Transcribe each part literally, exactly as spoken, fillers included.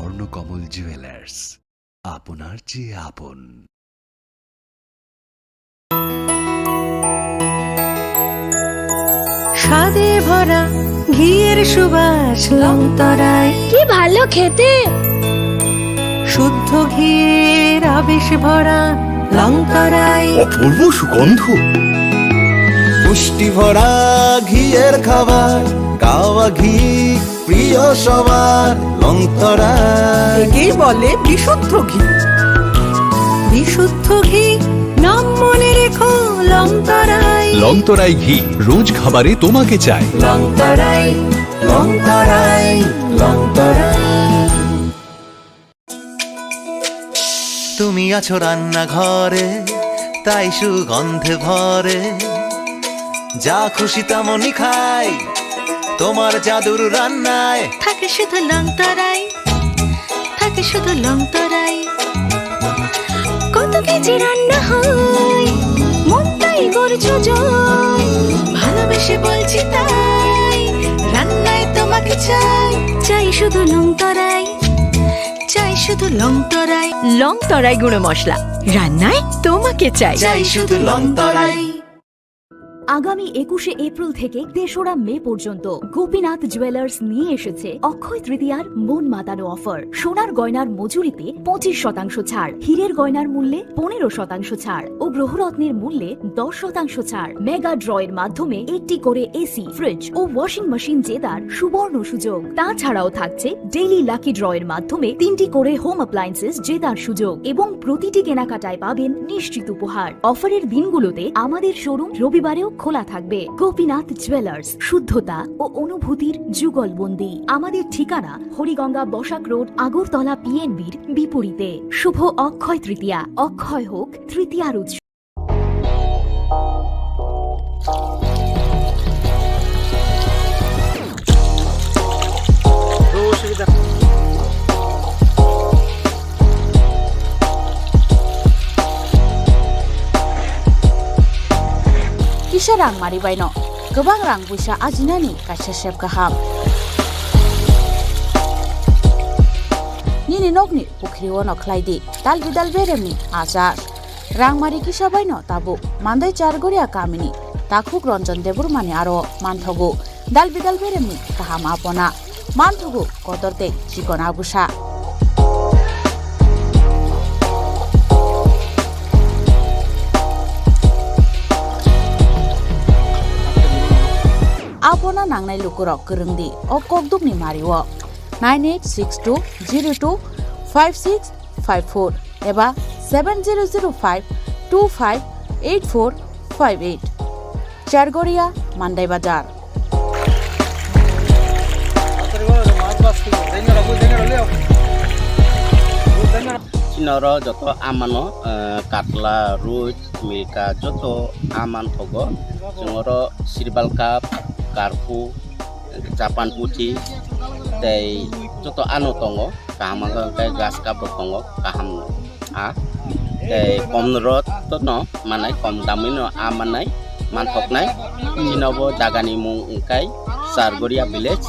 স্বর্ণকমল জুয়েলার্স, আপনার চেয়ে আপন। স্বাদে ভরা ঘিয়ের সুবাস লংতরাই। কি ভালো খেতে! শুদ্ধ ঘিয়ের আবেশ ভরা লংতরাই। অপূর্ব সুগন্ধ। পুষ্টি ভরা ঘিয়ের খাবার, গাওয়া ঘি প্রিয় সবার, লংতরাই। একেই বলে বিশুদ্ধ ঘি। বিশুদ্ধ ঘি, নাম মনে রেখো, লংতরাই। লংতরাই ঘি, রোজ খাবারে তোমাকে চাই। লংতরাই, লংতরাই, লংতরাই। তুমি আছো রান্নাঘরে, তাই সুগন্ধে ভরে। যা খুশি তেমনই খাই, তোমার জাদুর রান্নায়। থাকে শুধু লংতরাই, থাকে শুধু লংতরাই। কত কেজি রান্না হয়, মনটাই করছো জয়। ভালোবেসে বলছি তাই, রান্নায় তোমাকে চাই। চাই শুধু লংতরাই, চাই শুধু লংতরাই। লংতরাই গুঁড়ো মশলা, রান্নায় তোমাকে চাই। চাই শুধু লংতরাই। আগামী একুশে এপ্রিল থেকে তেসরা মে পর্যন্ত গোপীনাথ জুয়েলার্স নিয়ে এসেছে অক্ষয় তৃতীয়ার মন মাতানো অফার। সোনার গয়নার মজুরিতে পঁচিশ শতাংশ ছাড়, হীরের গয়নার মূল্যে পনেরো শতাংশ ছাড় ও গ্রহরত্নের মূল্যে দশ শতাংশ ছাড়। মেগা ড্রয়ের মাধ্যমে একটি করে এসি, ফ্রিজ ও ওয়াশিং মেশিন জেতার সুবর্ণ সুযোগ। তাছাড়াও থাকছে ডেইলি লাকি ড্রয়ের মাধ্যমে তিনটি করে হোম অ্যাপ্লায়েন্সেস জেতার সুযোগ এবং প্রতিটি কেনাকাটায় পাবেন নিশ্চিত উপহার। অফারের দিনগুলোতে আমাদের শোরুম রবিবারেও খোলা থাকবে। গোপীনাথ জুয়েলার্স, শুদ্ধতা ও অনুভূতির যুগলবন্দি। আমাদের ঠিকানা হরিগঙ্গা বসাক রোড, আগরতলা পিএনবির বিপরীতে। শুভ অক্ষয় তৃতীয়া, অক্ষয় হোক তৃতীয়ার উৎসব। Kisa rang mari baino kwbang rang puisa ajinani kaisa sep kaham. Nini nokni pukhri ono khlai di dal bidal beremni achar. Rangmari kisa baino tabuk Mandai Chargoria kamini takhuk Ranjan Debbarmani aro manthogo dal bidal beremni kaham apona, manthogo kotor tei chikon abusa. Apona nangnai lukurok kwrwng di o kokdukni mario. Nine eight six two zero two five six five four eba seven zero zero five two five eight four five eight. Chargoria, Mandai Bazar. Chini oro joto amano, eh, katla, roi, milka joto aman thogo. Chwng oro sirbal cup, karpu, Japan puthi tei joto ano tongo, kaham wngkha hwnkhe grass cup rok tongo, kaham a tei kom rot no manai, kom damwi no a manai, manthoknai. Chini bo jagani mung wngkha Chargoria village,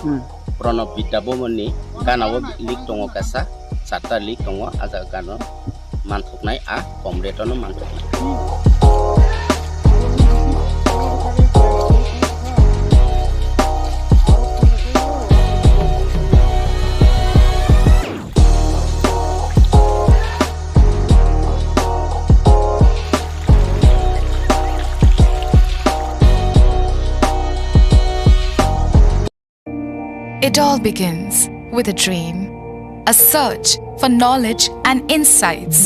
hmm. Pranab Vidya Bhavan ni gana o lik tongo kaisa. Charta lik tongo, ah jaga gano manthoknai, ah kom rate ono manthoknai. It all begins with a dream, a search for knowledge and insights.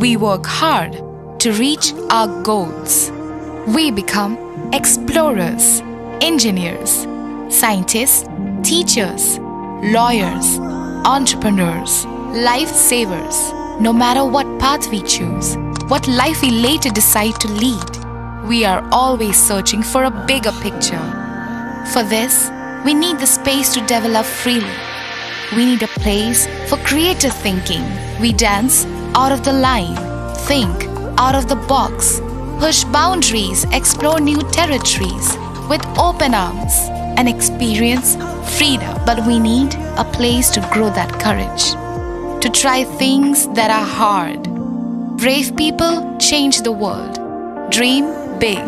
We work hard to reach our goals. We become explorers, engineers, scientists, teachers, lawyers, entrepreneurs, lifesavers. No matter what path we choose, what life we later decide to lead, we are always searching for a bigger picture. For this, we need the space to develop freely. We need a place for creative thinking. We dance out of the line, think out of the box, push boundaries, explore new territories with open arms, and experience Freedom, but we need a place to grow that courage, to try things that are hard. Brave people change the world. Dream big.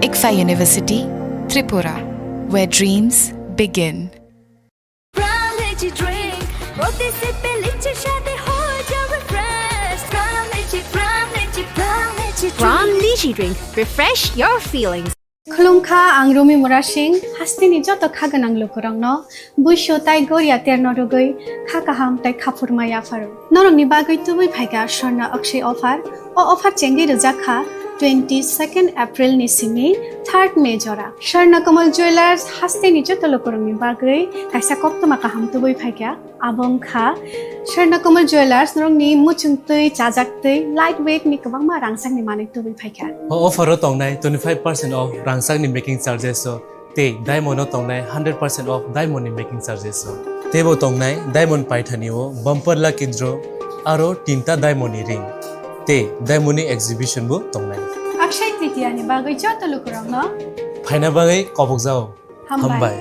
ICFAI University, Tripura, where dreams begin. Prime Energy Drink, প্রতি সিপে লিচ্ছে স্বাদে হয়ে যাও refresh. Prime Energy, Prime Energy, Prime Energy Drink. Prime Energy Drink, refresh your feelings. Khulumkha, ang Rumi Murasing, hasteni joto kha gwnang lukurokno buisu tai goria terno rwgwi kha kaham tai khaphurma yapharo. Norokni bagwi tubui phaikha Swarna Akshay offer. O offer chengwi rwjak kha twenty-second April ni simi third May jora. Swarna Kamal Jewellers hasteni joto lukurokni bagwi kaisa koktwma kaham tubui phaikha. Abo wngkha Swarna Kamal Jewellers, norokni muchungtwi, chajaktwi, light weight ni kwbangma rangchakni manwi tubui phaikha. O offer o tongnai twenty-five percent off rangchakni making charges o tei diamond o tongnai hundred percent off diamond ni making charges o. Teibo tongnai diamond paithani o bumper lucky draw aro tinta diamond ni ring tei diamond ni exhibition bo tongnai. Akshay Tritiya ni bagwi joto lukurokno phaina bagwi kobokjao. Hambai. Hambai.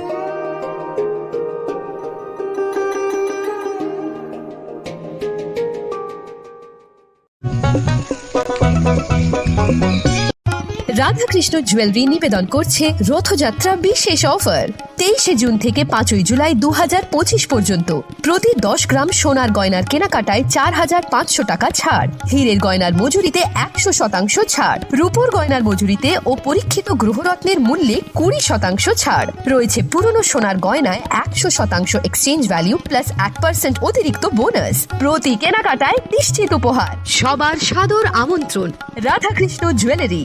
Radhakrishna jewellery নিবেদন করছে রথযাত্রা বিশেষ অফার। তেইশে জুন থেকে পাঁচই জুলাই দু হাজার পঁচিশ পর্যন্ত প্রতি দশ গ্রাম সোনার গয়নার কেনাকাটায় চার হাজার পাঁচশো টাকা ছাড়, হীরের গয়নার মজুরিতে একশো শতাংশ ছাড়, রূপোর গয়নার মজুরিতে ও পরীক্ষিত গ্রহরত্নের মূল্যে কুড়ি শতাংশ ছাড়। রয়েছে পুরনো সোনার গয়নায় একশো শতাংশ এক্সচেঞ্জ ভ্যালু প্লাস এক পার্সেন্ট অতিরিক্ত বোনাস। প্রতি কেনাকাটায় নিশ্চিত উপহার। সবার সাদর আমন্ত্রণ Radhakrishna jewellery.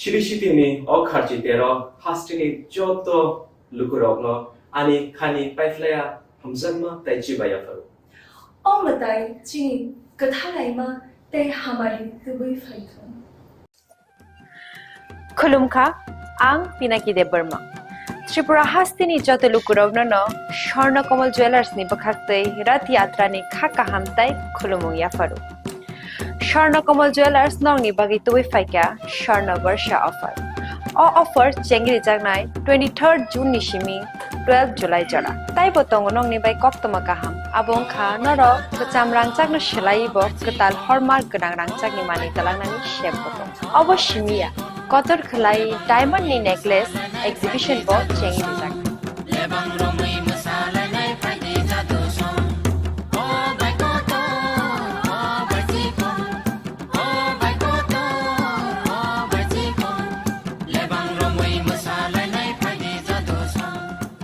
Chini sitini o kharchi tero hasteni joto lukurokno ani khani paiphlaiya hamjakma tei chibai yapharo. O mwtai chini kwthalaima tei hamari tubui phaithung. Khulumkha, ang Pinaki Debbarma. Tripura hasteni joto lukurokno no Swarna Kamal Jewellers ni bwkhaktwi Rath Yatra ni kha kaham tai khulumung yapharo. Swarna Kamal Jewellers nokni bagwi tubui phaikha Swarna Barsha offer. O offer chengrijaknai twenty-third June ni simi twelve July jora. Taibo tongo nokni bai koktwma kaham. Abo wngkha norok kwcham rangchakno swlaiwi bo kwtal hallmark gwnang rangchakni manwi twlangnani sep bo tongo. Obo simiya, kotor khwlai diamond ni necklace exhibition bo chengrijak.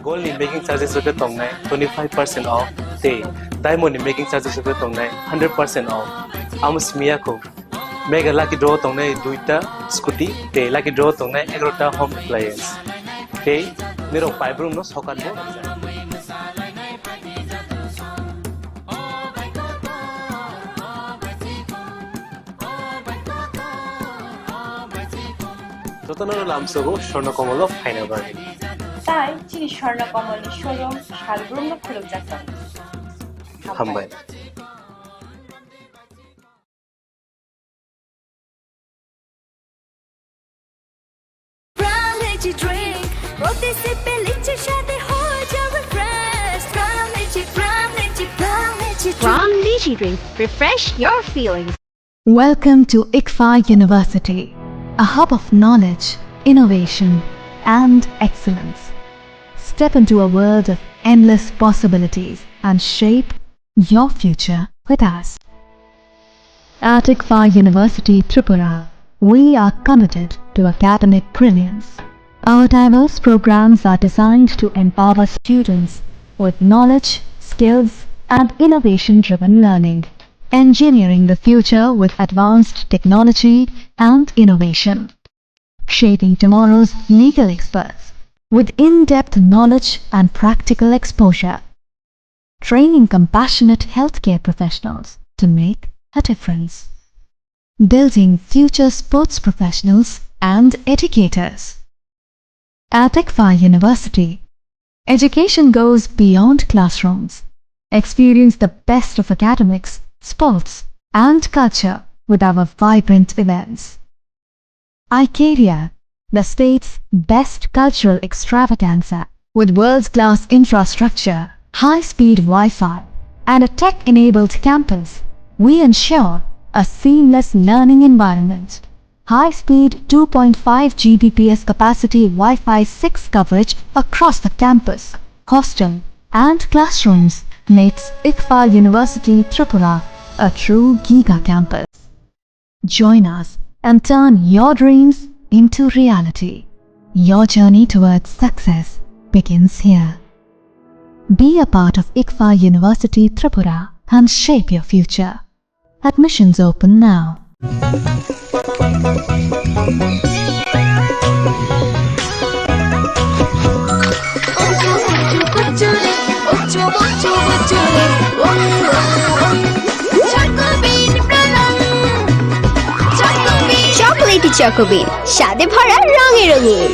Gold ni making charges rok khe tongnai twenty five percent off tei diamond ni making charges rok khe tongnai hundred percent off. Amo simi ya kho. Mega lucky draw tongnai duita scooty tei lucky draw tongnai egarota home appliance. Tei nirok paibrumno sokat bo rijak. Jotono lamsogo Swarna Kamal o phaina bagwi. Tai chini Swarna Kamal ni showroom salbrumno khulumjak tongo. Hambai. Prime Energy Drink, প্রতি সিপে লিচ্ছে স্বাদে হয়ে যাও refresh. Prime Energy, Prime Energy, Prime Energy Drink। Prime Energy Drink, refresh your feelings. Welcome to ICFAI University, a hub of knowledge, innovation, and excellence. Step into a world of endless possibilities and shape your future with us. At ICFAI University Tripura, we are committed to academic brilliance. Our diverse programs are designed to empower students with knowledge, skills, and innovation-driven learning, engineering the future with advanced technology and innovation, shaping tomorrow's legal experts with in-depth knowledge and practical exposure, training compassionate healthcare professionals to make a difference, building future sports professionals and educators. At ICFAI University, education goes beyond classrooms. Experience the best of academics, sports, and culture with our vibrant events. Icaria, the state's best cultural extravaganza, With world-class infrastructure, high-speed Wi-Fi, and a tech-enabled campus, we ensure a seamless learning environment. High-speed two point five G B P S capacity Wi-Fi six coverage across the campus, hostel, and classrooms makes ICFAR University Tripura a true giga campus. Join us and turn your dreams into reality. Your journey towards success begins here. Be a part of ICFAR University Tripura and shape your future. Admissions open now. Chocolatey Choco Bean, স্বাদে ভরা রঙে রঙিন।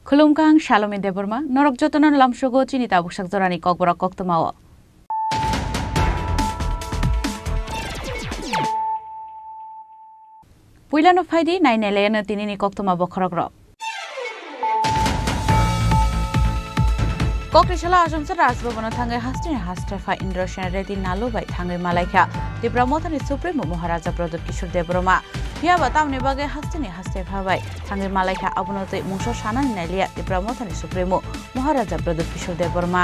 Khulumkha, ang Salome Debbarma, norok jotono lamsogo chini tabuksak jorani kokborok koktwmao. Puilano phaidi, nainailayano tinini koktwma bokhorokrok. Kokrisalo achomsa Rajbhabano thangwi hasteni haste pha Indrasen Reddy Nalu bai thangwi malaikha Tipra Mothani Supremo Maharaja Pradyut Kishore Debbarma. Phiyaba tamni bagwi hasteni haste pha bai thangwi malaikha, abono twi mungsa sanani nailiya Tipra Mothani Supremo Maharaja Pradyut Kishore Debbarma.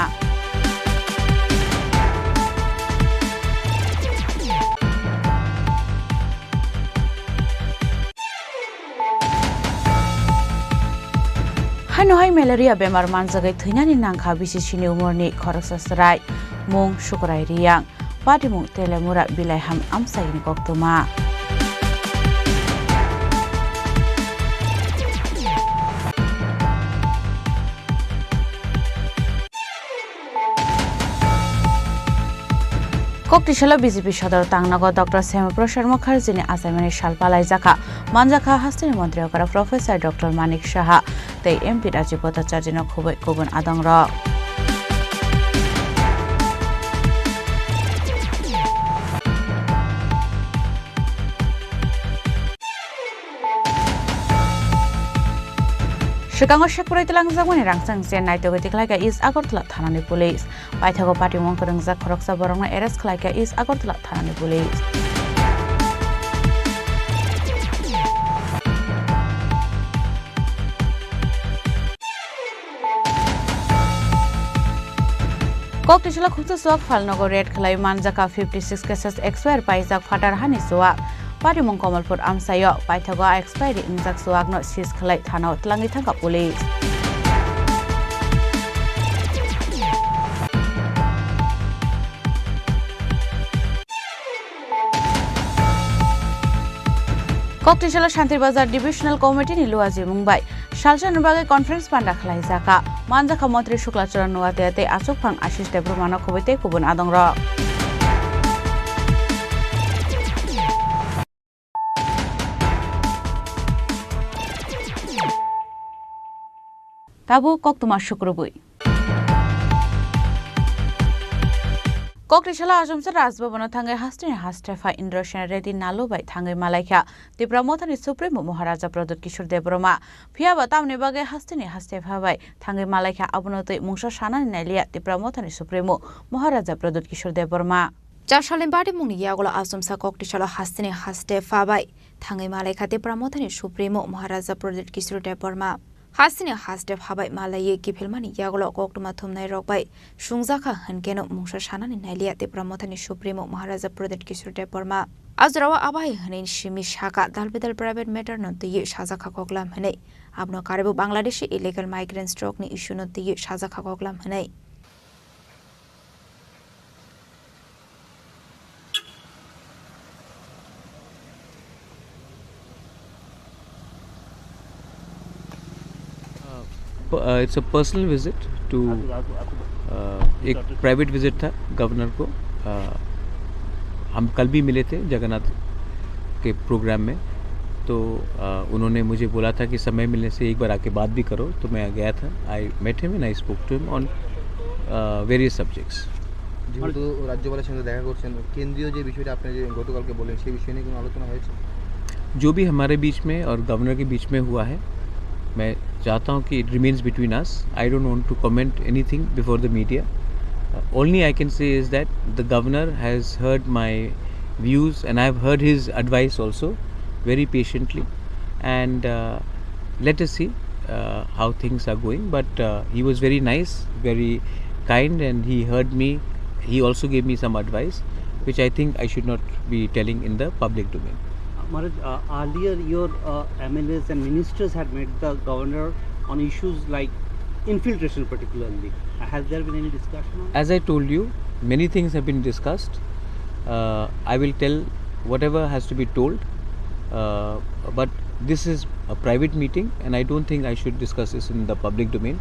Haino hai malaria bemar manjagwi thwinani nangkha B C C ni umorni khoroksa chwrai, mung Sukurai Riyang. Patimung Telemura Bilaiham amchaini koktwma. Koktisalo B J P sodor tangnago Doctor Syama Prasad Mukherjee ni achaimani sal palaijakha. Manjakha hasteni montri okra Professor Doctor Manik Saha tei M P Rajiv Bhattacharjee no khubui kubun adongrok. Swkango sekprai twlangjakmani rangchak se naitugwi tikhlaikha East Agartala thanani police. Paithago patimung kwrwngjak khoroksa borokno arrest khlaikha East Agartala thanani police. Koktisalo khungsa chuak phalnogo raid khlai manjakha fifty six cases, expire paijak phatar hani chuak. Patimung Kamalpur amchaio paithago expiry wngjak chuakno seize khlai thanao twlangwi thangkha police. Koktisalo Shantir Bazar Divisional Committee ni luajimung bai salsa ni bagwi conference panda khlaijakha. Manjakha Montri Shukla Charan Noatia tei achukphang Ashish Debbarma no khubui tei kubun adongrok. Tabuk koktwma sukrubui. Koktisalo achomsa Rajbhabano thangwi hasteni haste pha Indrasen Reddy Nalu bai thangwi malaikha Tipra Mothani Supremo Maharaja Pradyut Kishore Debbarma. Phiyaba tamni bagwi hasteni haste pha bai thangwi malaikha, abono twi mungsa sanani nailiya Tipra Mothani Supremo Maharaja Pradyut Kishore Debbarma. Char salni patimungni yagulo achomsa Koktisalo hasteni haste pha bai thangwi malaikha Tipra Mothani Supremo Maharaja Pradyut Kishore Debbarma. Hasteni haste phabai malaiwi kiphilmani yagulo koktwma thumnairok bai sungjakha hwnkeno mungsa sanani nailiya Tipra Mothani Supremo Maharaja Pradyut Kishore Debbarma. A jorao abai hwnwi simi saka dal bedal private matter no twiwi sajakha koklam hwnwi. Abono karwibo Bangladeshi illegal migrants rokni issue no twiwi sajakha koklam hwnwi. Uh, प-, uh, it's a personal visit to, uh, एक private visit था गवर्नर को। Uh, हम कल भी मिले थे जगन्नाथ के प्रोग्राम में, तो, uh, उन्होंने मुझे बोला था कि समय मिलने से एक बार आके बात भी करो, तो मैं गया था। I met him and I spoke to him on, uh, various subjects. যেহেতু রাজ্যপালের সঙ্গে দেখা করছেন, কেন্দ্রীয় যে বিষয়টা আপনি যে গতকালকে বললেন, সেই বিষয় নিয়ে কোনো আলোচনা হয়েছে? जो भी हमारे बीच में और गवर्नर के बीच में हुआ है, मैं चाहता हूँ कि it remains between us. I don't want to comment anything before the media. Uh, only I can say is that the governor has heard my views and I have heard his advice also very patiently. And, uh, let us see, uh, how things are going. But, uh, he was very nice, very kind, and he heard me. He also gave me some advice, which I think I should not be telling in the public domain. Maharaj, uh, earlier your, uh, M L As and ministers had met the governor on issues like infiltration particularly. Has there been any discussion on? As I told you, many things have been discussed. Uh, I will tell whatever has to be told, uh, but this is a private meeting and I don't think I should discuss this in the public domain.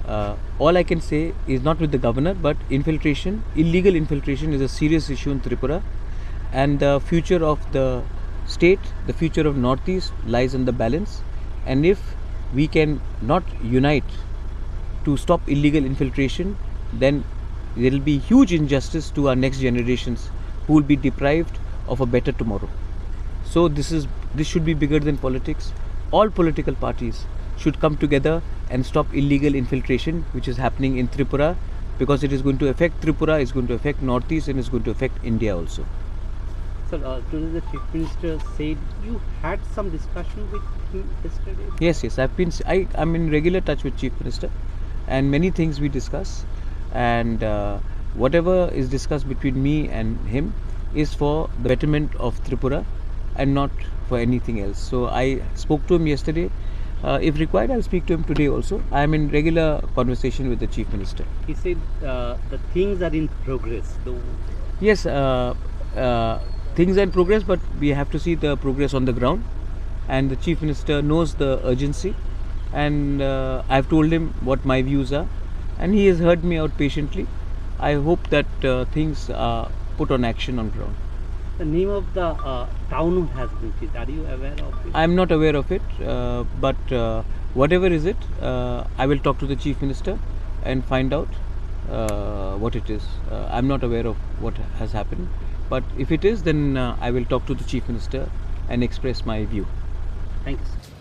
Uh, all I can say is not with the governor, but infiltration, illegal infiltration is a serious issue in Tripura, and the future of the state, the future of Northeast lies in the balance. And if we can not unite to stop illegal infiltration, then there will be huge injustice to our next generations who will be deprived of a better tomorrow. So this is, this should be bigger than politics. All political parties should come together and stop illegal infiltration which is happening in Tripura, because it is going to affect Tripura, it's going to affect Northeast, and it's going to affect India also. Sir, uh, today the Chief Minister said you had some discussion with him yesterday? Yes, yes, I've been s-, I, I'm in regular touch with Chief Minister, and many things we discuss, and, uh, whatever is discussed between me and him is for the betterment of Tripura and not for anything else. So I spoke to him yesterday. Uh, if required, I'll speak to him today also. I am in regular conversation with the Chief Minister. He said, uh, the things are in progress, though. Yes, uh, uh, things are in progress, but we have to see the progress on the ground. And the Chief Minister knows the urgency. And, uh, I've told him what my views are. And he has heard me out patiently. I hope that, uh, things are put on action on ground. The name of the, uh, town has been changed. Are you aware of it? I'm not aware of it, uh, but, uh, whatever is it, uh, I will talk to the Chief Minister and find out, uh, what it is. Uh, I'm not aware of what has happened, but if it is, then, uh, I will talk to the Chief Minister and express my view. Thank you, sir.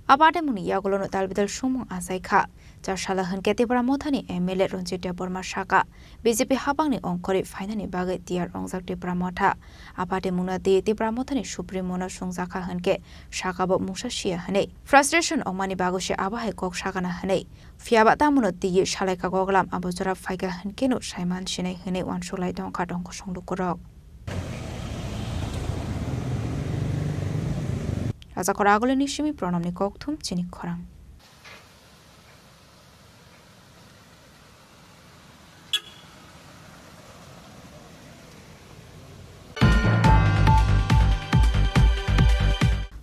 A patimungni yagulono talbidal sumung achai kha. Chasala hwnkhe Tipra Mothani M L A Ranjit Debbarma saka, B J P habangni ongkhorwi phainani bagwi tiyar wngjak Tipra Motha. A patimungno twi Tipra Mothani Supremo-no sungjakha hwnkhe sakabo mungsa siya hwnwi. Frustration ongmani bagwi se abo hai kok sakana hwnwi. Phiyaba tamono twiwi salaikha koklam abo jora phaikha hwnkhe no saiman sinai hwnwi uansuk lai tongkha tongkosong lukurok. Rajakor Agulini simi Pranamni kokthum chini khorang.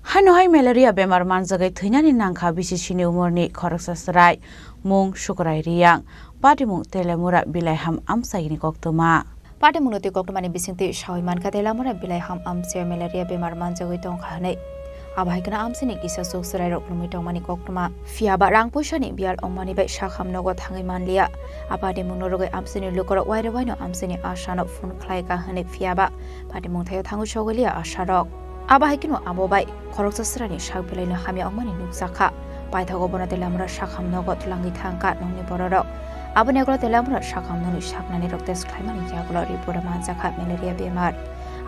Haino hai malaria bemar manjagwi thwinani nangkha bisi sini umorni khoroksa chwrai, mung Sukurai Riyang, patimung Telemura Bilaiham amchaini koktwma. Patimungno twi koktwmani bisingtwi sawi mankha Telemura Bilaiham amchaio malaria bemar manjagwi tongkha hwnwi. Abo hai kheno amchaini kisa chuk chwrairok lumwi tongmani koktwma. Phiyaba rang puisani biyal wngmani bai sakham nogo thangwi manliya. A patimungno rwgwi amchaini lukurok wairwi waino amchaini asano phone khlaikha hwnwi phiyaba patimung thaio thangwi sogwiliya asarok. Abo hai kheno abo bai khoroksa chwraini sak belaino hamya wngmani nukjakha. Paithago bono Teliamura sakham nogo twlangwi thangkha nokni bororok. Aboni yagulo Teliamura sakham nokni saknani rok test khlaimani yagulo report manjakha malaria bemar.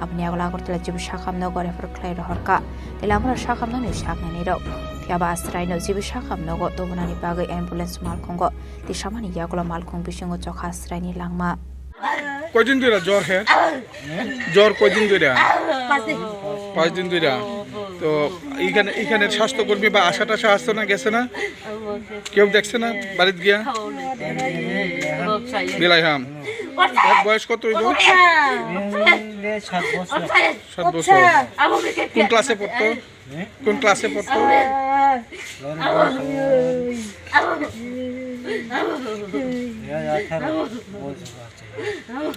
Aboni yagulo Agartala G B sakham nogo refer khlai rohorkha Teliamura sakham nokni saknani rok. Phiya ba Asraino G B sakham nogo tubunani bagwi ambulance malkhungo tisamani yagulo malkhung bisingo chokha Asraini langma. কয়দিন ধরে জ্বর হে? জ্বর কয়দিন ধরে? পাঁচ দিন। পাঁচ দিন ধরে। তো এখানে, এখানে স্বাস্থ্যকর্মী বা আশা টাশা আসতো না, গেছে না? কেউ দেখছে না বাড়িত গিয়া? বিলাইহাম। এর বয়স কত হইব? সাত বছর। সাত বছর। কোন ক্লাসে পড়তো? কোন ক্লাসে পড়তো?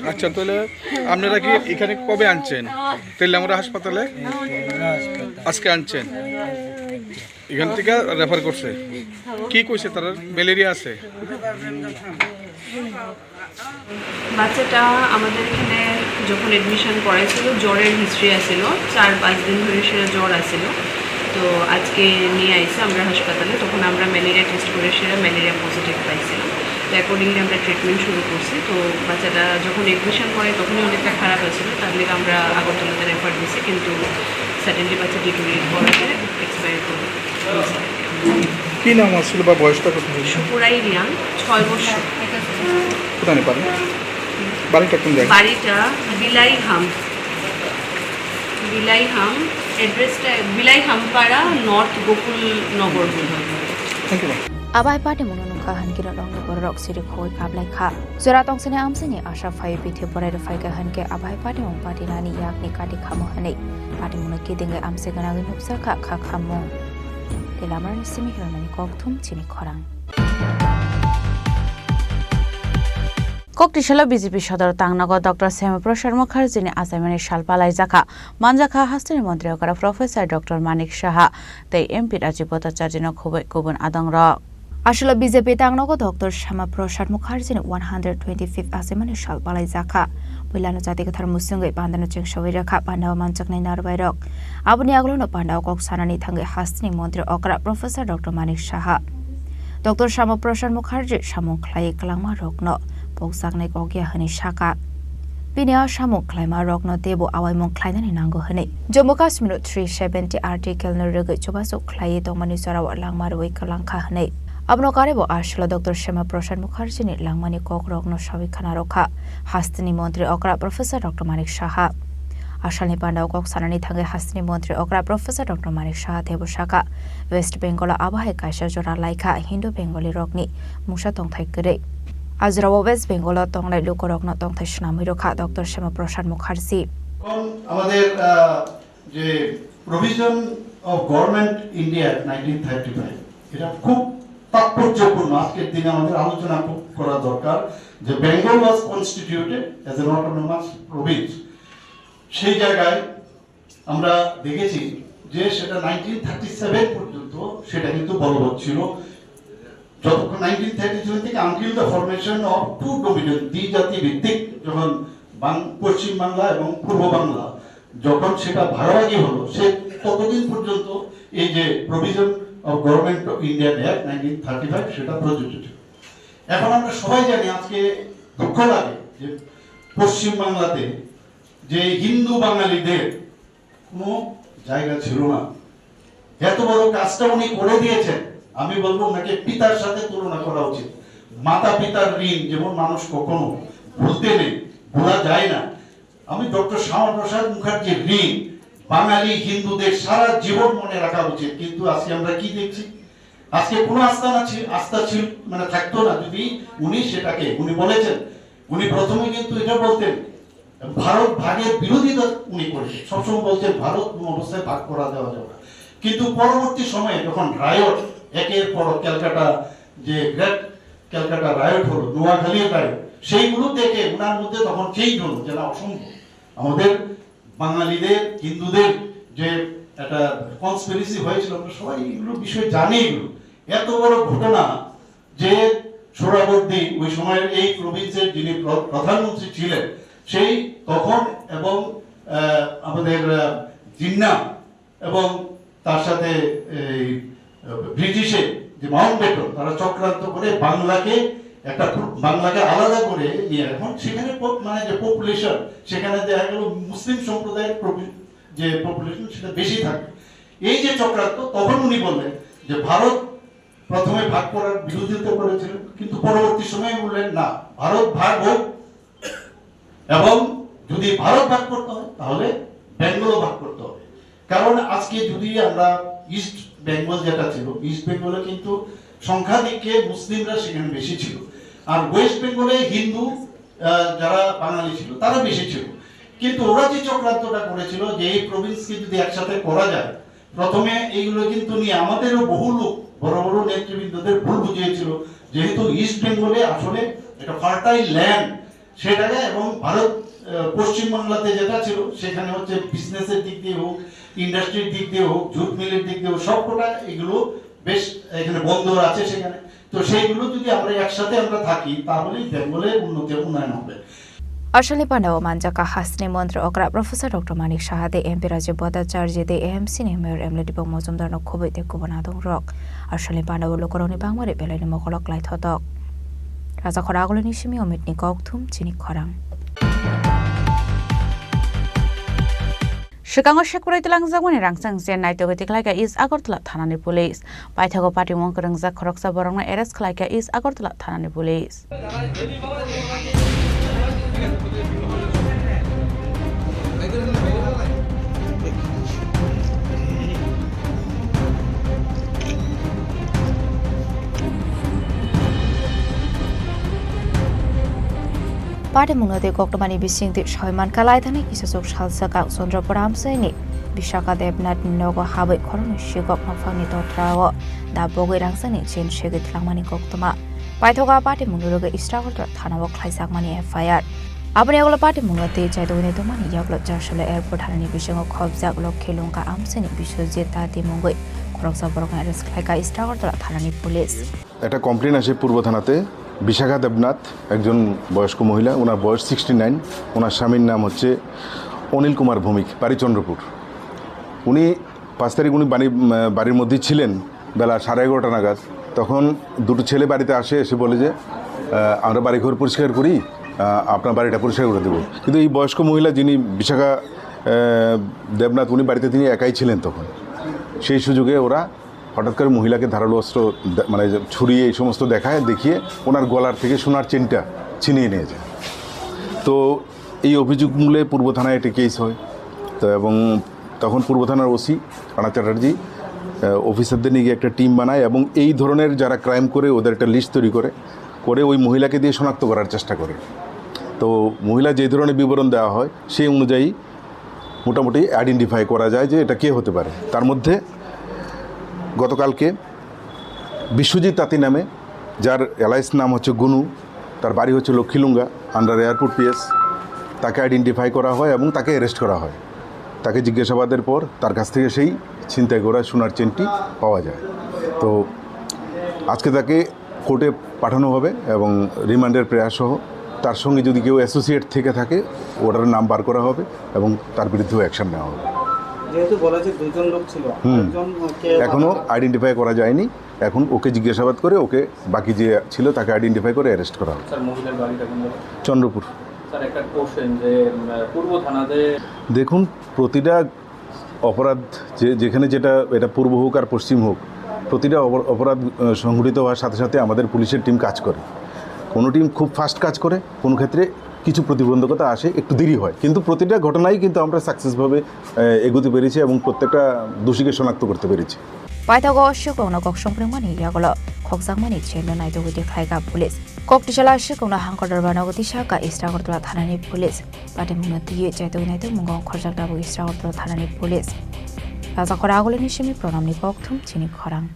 আচ্ছা, তাহলে আপনারা কি এখানে কবে আনছেন? তেলিয়ামুড়া হাসপাতালে আজকে আনছেন, এখান থেকে রেফার করছে। কি কইছে তারা? ম্যালেরিয়া আছে। বাচ্চাটা আমাদের এখানে যখন অ্যাডমিশন করাইছিল, জ্বরের হিস্ট্রি আছিল, চার পাঁচ দিন ধরে সেটা জ্বর আছিল। তো আজকে নিয়ে আইছে আমরা হাসপাতালে, তখন আমরা ম্যালেরিয়া টেস্ট করে সেটা ম্যালেরিয়া পজিটিভ পাইছিলাম। তো অ্যাকর্ডিংলি আমরা ট্রিটমেন্ট শুরু করছি। তো বাচ্চাটা যখন অ্যাডমিশন করে তখনই অনেকটা খারাপ হয়েছিল, তার লিগে আমরা আগরতলাতে রেফার দিছি, কিন্তু সাডেনলি বাচ্চা ডিটোরিয়েট করাতে এক্সপায়ার করে। কি নাম আছিল বা বয়সটা কত হয়েছে? সুপুরাই রিয়াং, ছয় বছর। কোথায় বাড়ি? বাড়িটা কোন জায়গায়? বাড়িটা বিলাইহাম। বিলাইহাম, অ্যাড্রেসটা বিলাইহাম পাড়া, north Gokul Nagar. Thank you, ma'am. Abai party mungno nungkha hankhe norokni bororok siri khogwi kablai kha. Jora tongsini amsini asha phai bithi borai rwphai kha hankhe abai party mung party nani yakni kati khamo hwnwi party mungno kidingwi amsai gwnangwi nukjakha kha khamung. Tei lamarani simi hirmani kokthum chini khorang. Koktisalo B J P sodor tangnago Doctor Shyama Prasad Mukherjee ni achaimani sal palaijakha, manjakha hasteni montri okra Professor Doctor Manik Saha tei M P Rajiv Bhattacharya no khubui kubun adongrok. Aswlo B J P tangnago Doctor Shyama Prasad Mukherjee ni one hundred twenty-fifth achaimani sal palaijakha. Puilano jati kwthar musungwi pandano chengsawi rwkha pandao manjaknai narwbairok. Aboni agolono pandao kok sanani thangwi hasteni montri okra Professor Doctor Manik Saha. Doctor Shyama Prasad Mukherjee samung khlaiwi kwlangma rokno pokjaknai kok ya hwnwi sakha. Bini a samung khlaima rokno teibo awaimung khlainani nango hwnwi Jammu Kashmir o three seventy article no rwgwi chubachu khlaiwi tongmani jorao langma rwui kwlangkha hwnwi. Abono karwibo aswlo Doctor Shyama Prasad Mukherjee ni langmani kok rokno sawi khna rwkha hasteni montri okra Professor Doctor Manik Saha. Asalni pandao kok sanani thangwi hasteni montri okra Professor Doctor Manik Saha teibo sakha, West Bengal o abo hai kaisa jora laikha Hindu Bengali rokni mungsa tongthai kwrwi. A jorao West Bengal o tongnai lukurokno tongthai swnamwi rwkha Doctor Shyama Prasad Mukherjee. এখন আমাদের আহ, যে provision of government India nineteen thirty five, এটা খুব তাৎপর্যপূর্ণ। আজকের দিনে আমাদের আলোচনা খুব করা দরকার যে Bengal was constituted as an autonomous province. সেই জায়গায় আমরা দেখেছি যে সেটা নাইনটিন থার্টি সেভেন পর্যন্ত সেটা কিন্তু বলবৎ ছিল। যতক্ষণ নাইনটিন থার্টি সেভেন থেকে until the formation of two dominion, দ্বিজাতি ভিত্তিক, যখন বাং-, পশ্চিম বাংলা এবং পূর্ব বাংলা যখন সেটা ভাগাভাগি হলো, সে ততদিন পর্যন্ত এই যে provision of government of Indian act nineteen thirty five সেটা প্রযোজ্য ছিল। এখন আমরা সবাই জানি, আজকে দুঃখ লাগে যে পশ্চিম বাংলাতে যে হিন্দু বাঙালিদের কোনো জায়গা ছিল না। এত বড় কাজটা উনি করে দিয়েছেন, আমি বলবো ওনাকে পিতার সাথে তুলনা করা উচিত। মাতা পিতার ঋণ যেমন মানুষ কখনো ভুলতে নেই, ভোলা যায় না। আমি ডক্টর শ্যামাপ্রসাদ মুখার্জির ঋণ বাঙালি হিন্দুদের সারা জীবন মনে রাখা উচিত। কিন্তু আজকে আমরা কি দেখছি? আজকে কোনো আস্থা না ছিল, আস্থা ছিল, মানে, থাকতো না যদি উনি সেটাকে, উনি বলেছেন, উনি প্রথমে কিন্তু এটা বলতেন, ভারত ভাগের বিরোধিতা উনি করেছেন, সবসময় বলছেন ভারত কোনো অবস্থায় ভাগ করা দেওয়া যাবে না। কিন্তু পরবর্তী সময়ে যখন রায়ট, একের পর ক্যালকাটা, যে গ্রেট ক্যালকাটা রায়ট হলো, নোয়াখালীর রায়ট, সেইগুলো থেকে ওনার মধ্যে তখন চেঞ্জ হলো যে না, অসম্ভব, আমাদের বাঙালিদের, হিন্দুদের যে একটা কনস্পিরেসি হয়েছিল, আমরা সবাই এগুলো বিষয়ে জানি। এগুলো এত বড় ঘটনা যে সোহরাওয়ার্দী, ওই সময়ের এই প্রভিন্সের যিনি প্র-, প্রধানমন্ত্রী ছিলেন, সেই তখন এবং, আহ, আমাদের, আহ, জিন্না এবং তার সাথে এই ব্রিটিশে যে মাউন্টব্যাটেন, তারা চক্রান্ত করে বাংলাকে একটা প্র-, বাংলাকে আলাদা করে নিয়ে এখন সেখানে প-, মানে যে পপুলেশন, সেখানে দেখা গেল মুসলিম সম্প্রদায়ের প্রবি-, যে পপুলেশন সেটা বেশি থাকে। এই যে চক্রান্ত, তখন উনি বললেন যে ভারত প্রথমে ভাগ করার বিরোধিতা করেছিলেন, কিন্তু পরবর্তী সময়ে বললেন, "না, ভারত ভাগ হোক, এবং যদি ভারত ভাগ করতে হয় তাহলে বেঙ্গলও ভাগ করতে হবে।" কারণ আজকে যদি আমরা ইস্ট বেঙ্গল যেটা ছিল, ইস্ট বেঙ্গলে কিন্তু সংখ্যাধিক্যে মুসলিমরা সেখানে বেশি ছিল, আর ওয়েস্ট বেঙ্গলে হিন্দু, আহ, যারা বাঙালি ছিল তারা বেশি ছিল। কিন্তু ওরা যে চক্রান্তটা করেছিল যে এই প্রভিন্সকে যদি একসাথে করা যায়, প্রথমে এইগুলো কিন্তু নিয়ে আমাদেরও বহু লোক, বড় বড় নেতৃবৃন্দদের ভুল বুঝিয়েছিল, যেহেতু ইস্ট বেঙ্গলে আসলে একটা ফার্টাইল ল্যান্ড, সেটাকে এবং ভারত, আহ, পশ্চিমবাংলাতে যেটা ছিল, সেখানে হচ্ছে বিজনেসের দিক দিয়ে হোক, ইন্ডাস্ট্রির দিক দিয়ে হোক, জুট মিলের দিক দিয়ে হোক, সবকটা এগুলো বেশ এখানে বন্দর আছে সেখানে। তো সেইগুলো যদি আমরা একসাথে আমরা থাকি, তাহলেই বেঙ্গলের উন্নতি, উন্নয়ন হবে। Australian pandao manjaka hasteni montri okra Professor Doctor Manik Saha de M P Rajib Bhattacharya de A M C ni Mayor M L A Deepak Majumdar no khoboi tei kubun adong rok. Australian pandao lukurok ni bangmari belai ni mokolo klai thotok. Raja khora agulini simi omit ni kok thum chini khorang. Swkango sekprai twlangjakmani rangchak je naitugwi tikhlaikha East Agartala thanani police. Paithago patimung kwrwngjak khoroksa borokno arrest khlaikha East Agartala thanani police. Patimungno tei koktwmani bisingtwi sawi mankha, laithani kisachuk salsa kang Chandra Puramseni Vishaka Debnath ni nogo habwi khoroknwi sikok nokphangni totrao da bogwi rangchakni chain segwi twlangmani koktwma. Paithago a patimungni rwgwi East Agartala thanao khlaijakmani F I R. Aboni yagulo patimungno tei chaitugwi tongmani yagulo Jarsolo Airport hanani bisingo khobjak Lokhi Lungka amchaini Biswajit Tati mungwi khoroksa borokno arrest khlaikha East Agartala thanani police. একটা কমপ্লেন আসে পূর্ব থানাতে, বিশাখা দেবনাথ, একজন বয়স্ক মহিলা, ওনার বয়স sixty nine, ওনার স্বামীর নাম হচ্ছে অনিল কুমার ভৌমিক, বাড়ি চন্দ্রপুর। উনি পাঁচ তারিখ উনি বাড়ি, উম, বাড়ির মধ্যেই ছিলেন বেলা সাড়ে এগারোটা নাগাদ। তখন দুটো ছেলে বাড়িতে আসে, এসে বলে যে, আহ, "আমরা বাড়িঘর পরিষ্কার করি, আহ, আপনার বাড়িটা পরিষ্কার করে দেবো।" কিন্তু এই বয়স্ক মহিলা যিনি বিশাখা, আহ, দেবনাথ, উনি বাড়িতে তিনি একাই ছিলেন তখন। সেই সুযোগে ওরা হঠাৎ করে মহিলাকে ধারালো অস্ত্র দে-, মানে যে ছুরি এই সমস্ত দেখায়, দেখিয়ে ওনার গলার থেকে সোনার চেনটা ছিনিয়ে নিয়ে যায়। তো এই অভিযোগ মূলে পূর্ব থানায় একটি কেস হয়। তো এবং তখন পূর্ব থানার ওসি রানা চ্যাটার্জি, আহ, অফিসারদের নিয়ে গিয়ে একটা টিম বানায় এবং এই ধরনের যারা ক্রাইম করে ওদের একটা লিস্ট তৈরি করে, করে ওই মহিলাকে দিয়ে শনাক্ত করার চেষ্টা করে। তো মহিলা যে ধরনের বিবরণ দেওয়া হয় সেই অনুযায়ী মোটামুটি আইডেন্টিফাই করা যায় যে এটা কে হতে পারে। তার মধ্যে গতকালকে বিশ্বজিৎ তাঁতি নামে, যার এলাইস নাম হচ্ছে গুনু, তার বাড়ি হচ্ছে লক্ষ্মীলুঙ্গা, আন্ডার এয়ারপোর্ট পিএস, তাকে আইডেন্টিফাই করা হয় এবং তাকে অ্যারেস্ট করা হয়। তাকে জিজ্ঞাসাবাদের পর তার কাছ থেকে সেই ছিনতাই করা সোনার চেনটি পাওয়া যায়। তো আজকে তাকে কোর্টে পাঠানো হবে এবং রিমান্ডের প্রেয়ার সহ তার সঙ্গে যদি কেউ অ্যাসোসিয়েট থেকে থাকে, ওটার নাম বার করা হবে এবং তার বিরুদ্ধেও অ্যাকশন নেওয়া হবে। যেহেতু বলা যে দুজন লোক ছিল, হুম। আরেকজন, আহ, কে এখনো আইডেন্টিফাই করা যায়নি। এখন ওকে জিজ্ঞাসাবাদ করে ওকে বাকি যে ছিল তাকে আইডেন্টিফাই করে অ্যারেস্ট করা হবে। স্যার, মহিলার বাড়িটা কোন জায়গায়? চন্দ্রপুর। স্যার, একটা কোশ্চেন যে, উম, পূর্ব থানাতে দেখুন, প্রতিটা অপরাধ যে, যেখানে যেটা, এটা পূর্ব হোক আর পশ্চিম হোক, প্রতিটা অপর-, অপরাধ, আহ, সংঘটিত হওয়ার সাথে সাথে আমাদের পুলিশের টিম কাজ করে। কোনো টিম খুব ফাস্ট কাজ করে, কোনো ক্ষেত্রে কিছু প্রতিবন্ধকতা আসে, একটু দেরি হয়, কিন্তু প্রতিটা ঘটনাই কিন্তু আমরা সাকসেসভাবে, আহ, এগোতে পেরেছি এবং প্রত্যেকটা দোষীকে শনাক্ত করতে পেরেছি। Paithago sikokno kok songprengmani yagulo khokjakmani chain no naitugwi tikhlaikha police. Kok tisala sikokno hangkor dorbar nogo tisa kha East Agartala thanani police. Patimungno twiwi chaitugwi naitugmungo khorjak tabuk East Agartala thanani police. Raja khora agulini simi pranamni kok thum chini khorang.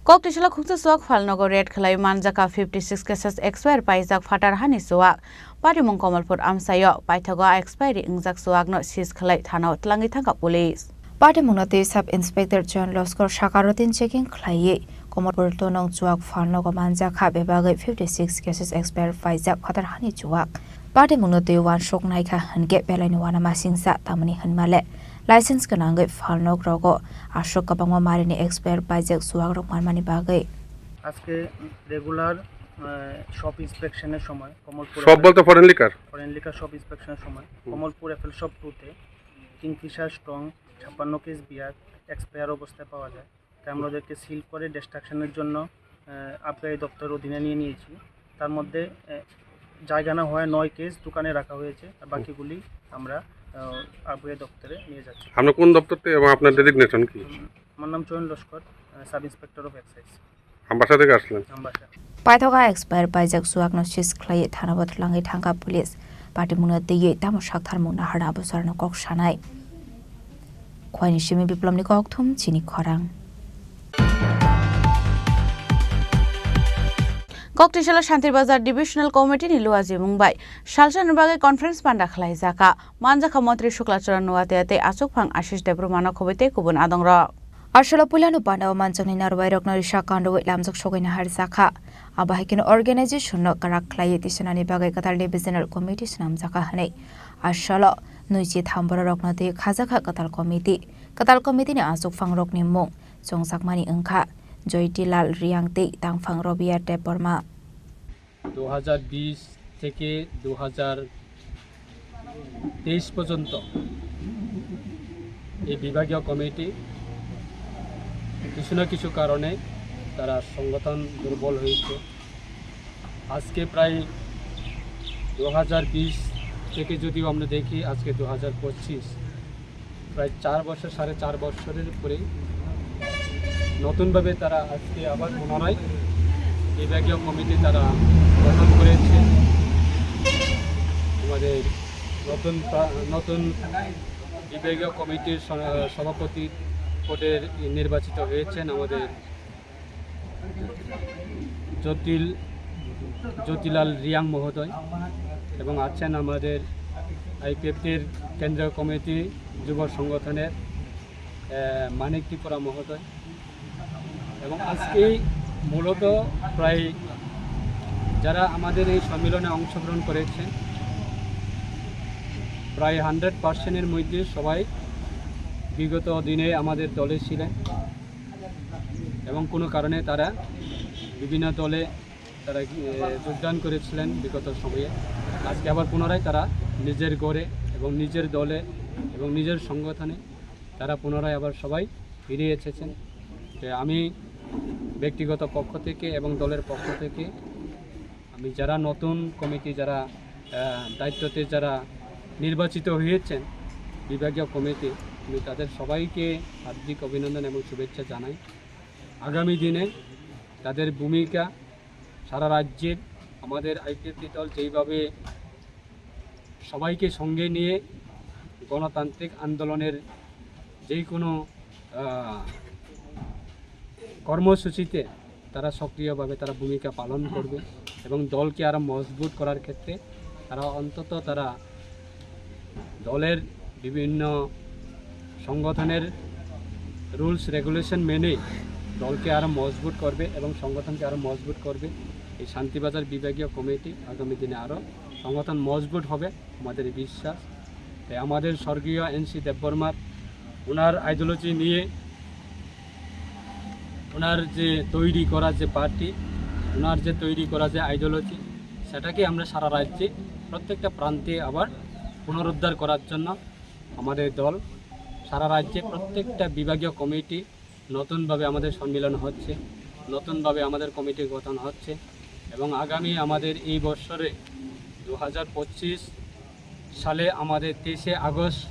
Kok tisala khungsa chuak phalnogo raid khlai manjaka fifty six cases expire paijak phatar hani chuak. Patimung Kamalpur amchaio paithago a expiry wngjak chuakno seize khlai thanao twlangwi thangkha police. Patimungno twi Sub Inspector John Loskor saka routine checking khlaiwi Kamalpur tonong chuak phalnogo manjakha, bebagwi fifty six cases expire paijak phatar hani chuak. Patimungno twi uansuk naikha hinkhe belaini uanamasingcha tamni hinmale License gwnangwi phalnok rogo aswk kwbangma marini expire paijak chuwak rok manmani bagwi. আজকে regular shop ইন্সপেকশনের সময় কমলপুর সব বলতে foreign liquor? Foreign liquor shop ইন্সপেকশনের সময় হুম। Kamalpur FL shop টুতে Kingfisher strong ছাপ্পান্ন কেস বিয়ার এক্সপায়ার অবস্থায় পাওয়া যায়। তাই আমরা ওদেরকে সিল করে ডিস্ট্রাকশনের জন্য আহ, আবগারি দপ্তর অধীনে নিয়ে নিয়েছি। তার মধ্যে আহ, জায়গা না হওয়ায় নয় কেস দোকানে রাখা হয়েছে, আর বাকিগুলি আমরা আহ, আবগারি দপ্তরে নিয়ে যাচ্ছি। আপনি কোন দপ্তর থেকে এবং আপনার ডেজিগনেশন কি? উম, আমার নাম চয়ন Laskar, sub inspector of excise. Ambassa থেকে আসলেন? Ambassa. Paithoka expire paijak chuwakno seize khlaiwi thanao twlangwi thangkha police. Patimungno twiwi tamo saktharmung naharna abo chwrano kok sanai. Khwaini simi Biplomni kokthum chini khorang. Koktisalo Shantir Bazar Divisional Committee ni luajimung bai salsani bagwi conference panda khlaijaka. Manjakha Montri Shukla Charan Noatia tei achukphang Ashish Debbarma no khobwi tei kubun adongrok. Asolo puilano pandao manjakni narwai rokno risa kandoi lamjak sogwi naharjakha. Abo hai kheno organization no kwrak khlaiwi tisanani bagwi kwtal divisional committee swnamjakha hwnwi. Asolo nwichi tham bororokno twi khajakha kwtal committee. Kwtal committee ni achukphang rokni mung chongjakmani wngkha Joytilal Riang tei tangphang Robia Debbarma. দু হাজার বিশ থেকে দু হাজার তেইশ পর্যন্ত এই বিভাগীয় কমিটি কিছু না কিছু কারণে তারা সংগঠন দুর্বল হয়েছে। আজকে প্রায় দু হাজার বিশ থেকে যদিও আমরা দেখি, আজকে দু হাজার পঁচিশ, প্রায় চার বছর, সাড়ে চার বছরের উপরে নতুনভাবে তারা আজকে আবার পুনরায় বিভাগীয় কমিটি তারা গঠন করেছে। আমাদের নতুন প্রা-, নতুন বিভাগীয় কমিটির স-, সভাপতি পদে নির্বাচিত হয়েছেন আমাদের জটিল, জ্যোতিলাল রিয়াং মহোদয় এবং আছেন আমাদের আইপিএফটির কেন্দ্রীয় কমিটি যুব সংগঠনের, আহ, মানিক ত্রিপুরা মহোদয়। এবং আজকেই মূলত প্রায় যারা আমাদের এই সম্মেলনে অংশগ্রহণ করেছেন, প্রায় হান্ড্রেড পার্সেন্টের মধ্যে সবাই বিগত দিনে আমাদের দলে ছিলেন এবং কোনো কারণে তারা বিভিন্ন দলে তারা, এ, যোগদান করেছিলেন বিগত সময়ে। আজকে আবার পুনরায় তারা নিজের ঘরে এবং নিজের দলে এবং নিজের সংগঠনে তারা পুনরায় আবার সবাই ফিরে এসেছেন। তো আমি ব্যক্তিগত পক্ষ থেকে এবং দলের পক্ষ থেকে আমি যারা নতুন কমিটি, যারা, আহ, দায়িত্বতে যারা নির্বাচিত হয়েছেন বিভাগীয় কমিটি, আমি তাদের সবাইকে হার্দিক অভিনন্দন এবং শুভেচ্ছা জানাই। আগামী দিনে তাদের ভূমিকা সারা রাজ্যের আমাদের আইপিএফটি দল যেইভাবে সবাইকে সঙ্গে নিয়ে গণতান্ত্রিক আন্দোলনের যে কোনো, আহ, কর্মসূচিতে তারা সক্রিয়ভাবে তারা ভূমিকা পালন করবে এবং দলকে আরও মজবুত করার ক্ষেত্রে তারা অন্তত তারা দলের বিভিন্ন সংগঠনের রুলস রেগুলেশন মেনেই দলকে আরও মজবুত করবে এবং সংগঠনকে আরও মজবুত করবে। এই শান্তিবাজার বিভাগীয় কমিটি আগামী দিনে আরও সংগঠন মজবুত হবে, আমাদের এই বিশ্বাস। তাই আমাদের স্বর্গীয় এনসি দেববর্মার, ওনার আইডিওলজি নিয়ে, ওনার যে তৈরি করা যে পার্টি, ওনার যে তৈরি করা যে আইডিওলজি, সেটাকে আমরা সারা রাজ্যে প্রত্যেকটা প্রান্তে আবার পুনরুদ্ধার করার জন্য আমাদের দল সারা রাজ্যে প্রত্যেকটা বিভাগীয় কমিটি নতুনভাবে আমাদের সম্মিলন হচ্ছে, নতুনভাবে আমাদের কমিটি গঠন হচ্ছে এবং আগামী আমাদের এই বছরে দু হাজার পঁচিশ সালে আমাদের তেইশে আগস্ট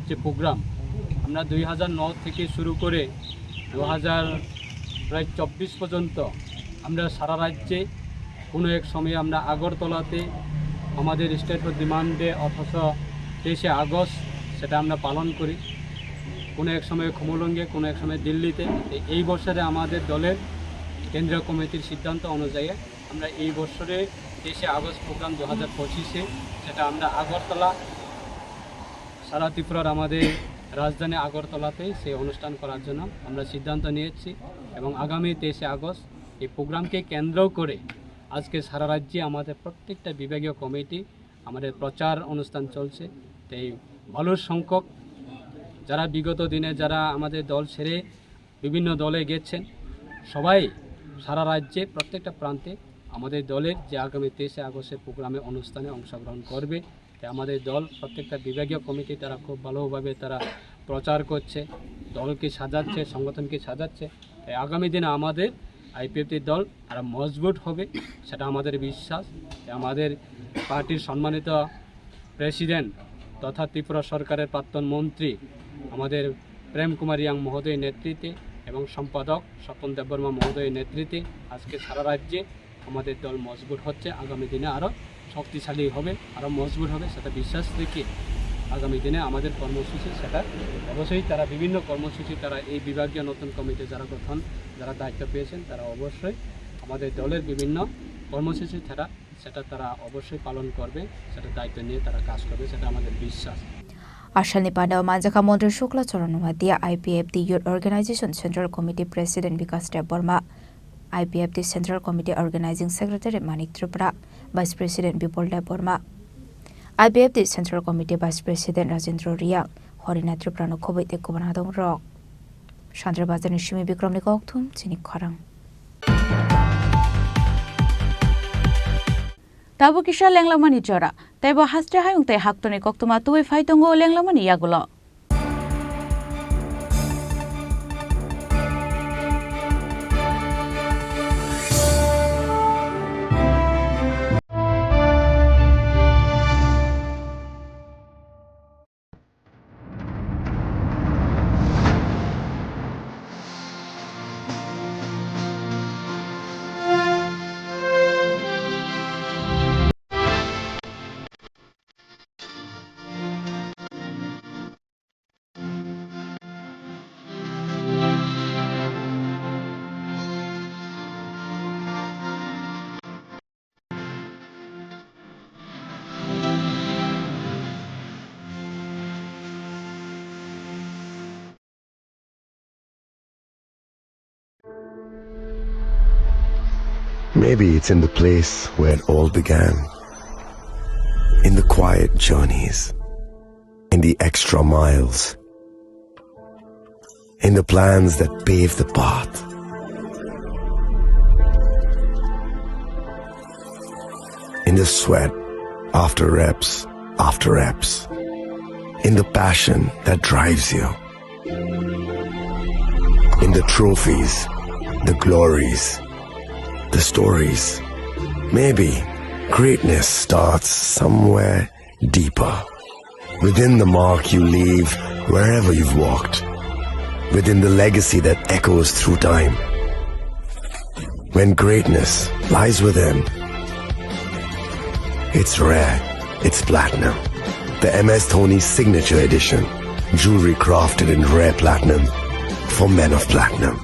যে প্রোগ্রাম, আমরা দুই হাজার নয় থেকে শুরু করে দু হাজার প্রায় চব্বিশ পর্যন্ত আমরা সারা রাজ্যে কোনো এক সময়ে আমরা আগরতলাতে আমাদের স্টেট ডিমান্ডে, অথচ তেইশে আগস্ট সেটা আমরা পালন করি। কোনো এক সময় খুমুলুঙে, কোনো এক সময় দিল্লিতে। এই, এই বছরে আমাদের দলের কেন্দ্রীয় কমিটির সিদ্ধান্ত অনুযায়ী আমরা এই বছরে তেইশে আগস্ট প্রোগ্রাম দু হাজার পঁচিশে, সেটা আমরা আগরতলা, সারা ত্রিপুরার আমাদের রাজধানী আগরতলাতে সেই অনুষ্ঠান করার জন্য আমরা সিদ্ধান্ত নিয়েছি এবং আগামী তেইশে আগস্ট এই প্রোগ্রামকে কেন্দ্র করে আজকে সারা রাজ্যে আমাদের প্রত্যেকটা বিভাগীয় কমিটি আমাদের প্রচার অনুষ্ঠান চলছে। তাই ভালো সংখ্যক যারা বিগত দিনে যারা আমাদের দল ছেড়ে বিভিন্ন দলে গেছেন, সবাই সারা রাজ্যে প্রত্যেকটা প্রান্তে আমাদের দলের যে আগামী তেইশে আগস্টের প্রোগ্রামে, অনুষ্ঠানে অংশগ্রহণ করবে। তাই আমাদের দল প্রত্যেকটা বিভাগীয় কমিটি তারা খুব ভালোভাবে তারা প্রচার করছে, দলকে সাজাচ্ছে, সংগঠনকে সাজাচ্ছে। তাই আগামী দিনে আমাদের আইপিএফটি দল আরও মজবুত হবে, সেটা আমাদের বিশ্বাস। তাই আমাদের পার্টির সম্মানিত প্রেসিডেন্ট তথা ত্রিপুরা সরকারের প্রাক্তন মন্ত্রী আমাদের প্রেম কুমার রিয়াং মহোদয়ের নেতৃত্বে এবং সম্পাদক স্বপন দেববর্মা মহোদয়ের নেতৃত্বে আজকে সারা রাজ্যে আমাদের দল মজবুত হচ্ছে, আগামী দিনে আরও শক্তিশালী হবে, আরও মজবুত হবে, সেটা বিশ্বাস রেখে আগামী দিনে আমাদের কর্মসূচি সেটা অবশ্যই তারা বিভিন্ন কর্মসূচি তারা এই বিভাগীয় নতুন কমিটি যারা গঠন, যারা দায়িত্ব পেয়েছেন, তারা অবশ্যই আমাদের দলের বিভিন্ন কর্মসূচি তারা সেটা তারা অবশ্যই পালন করবে, সেটা দায়িত্ব নিয়ে তারা কাজ করবে, সেটা আমাদের বিশ্বাস। Asalni pandao manjakha Montri Shukla Charan Noatia, I P F T Youth Organization Central Committee President Bikash Debbarma, I P F T Central Committee Organizing Secretary Manik Tripura, Vice President Bipul Debbarma, I P F T Central Committee Vice President Rajendra Riang, Horina Tripura no khoboi tei kubun adong rok. Sandra Bazar ni simi Bikram ni kokthum chini khorang. Tabuk kisa lenglamani jora, teibo haste hayung tei haktorni koktwma tubui phai tongo lenglamani yagulo. Maybe it's in the place where it all began. In the quiet journeys, in the extra miles, in the plans that pave the path, in the sweat after reps after reps, in the passion that drives you, in the trophies, the glories, the stories. Maybe greatness starts somewhere deeper. Within the mark you leave wherever you've walked. Within the legacy that echoes through time. When greatness lies within, it's rare, it's platinum. The M S Dhoni Signature Edition. Jewelry crafted in rare platinum for men of platinum.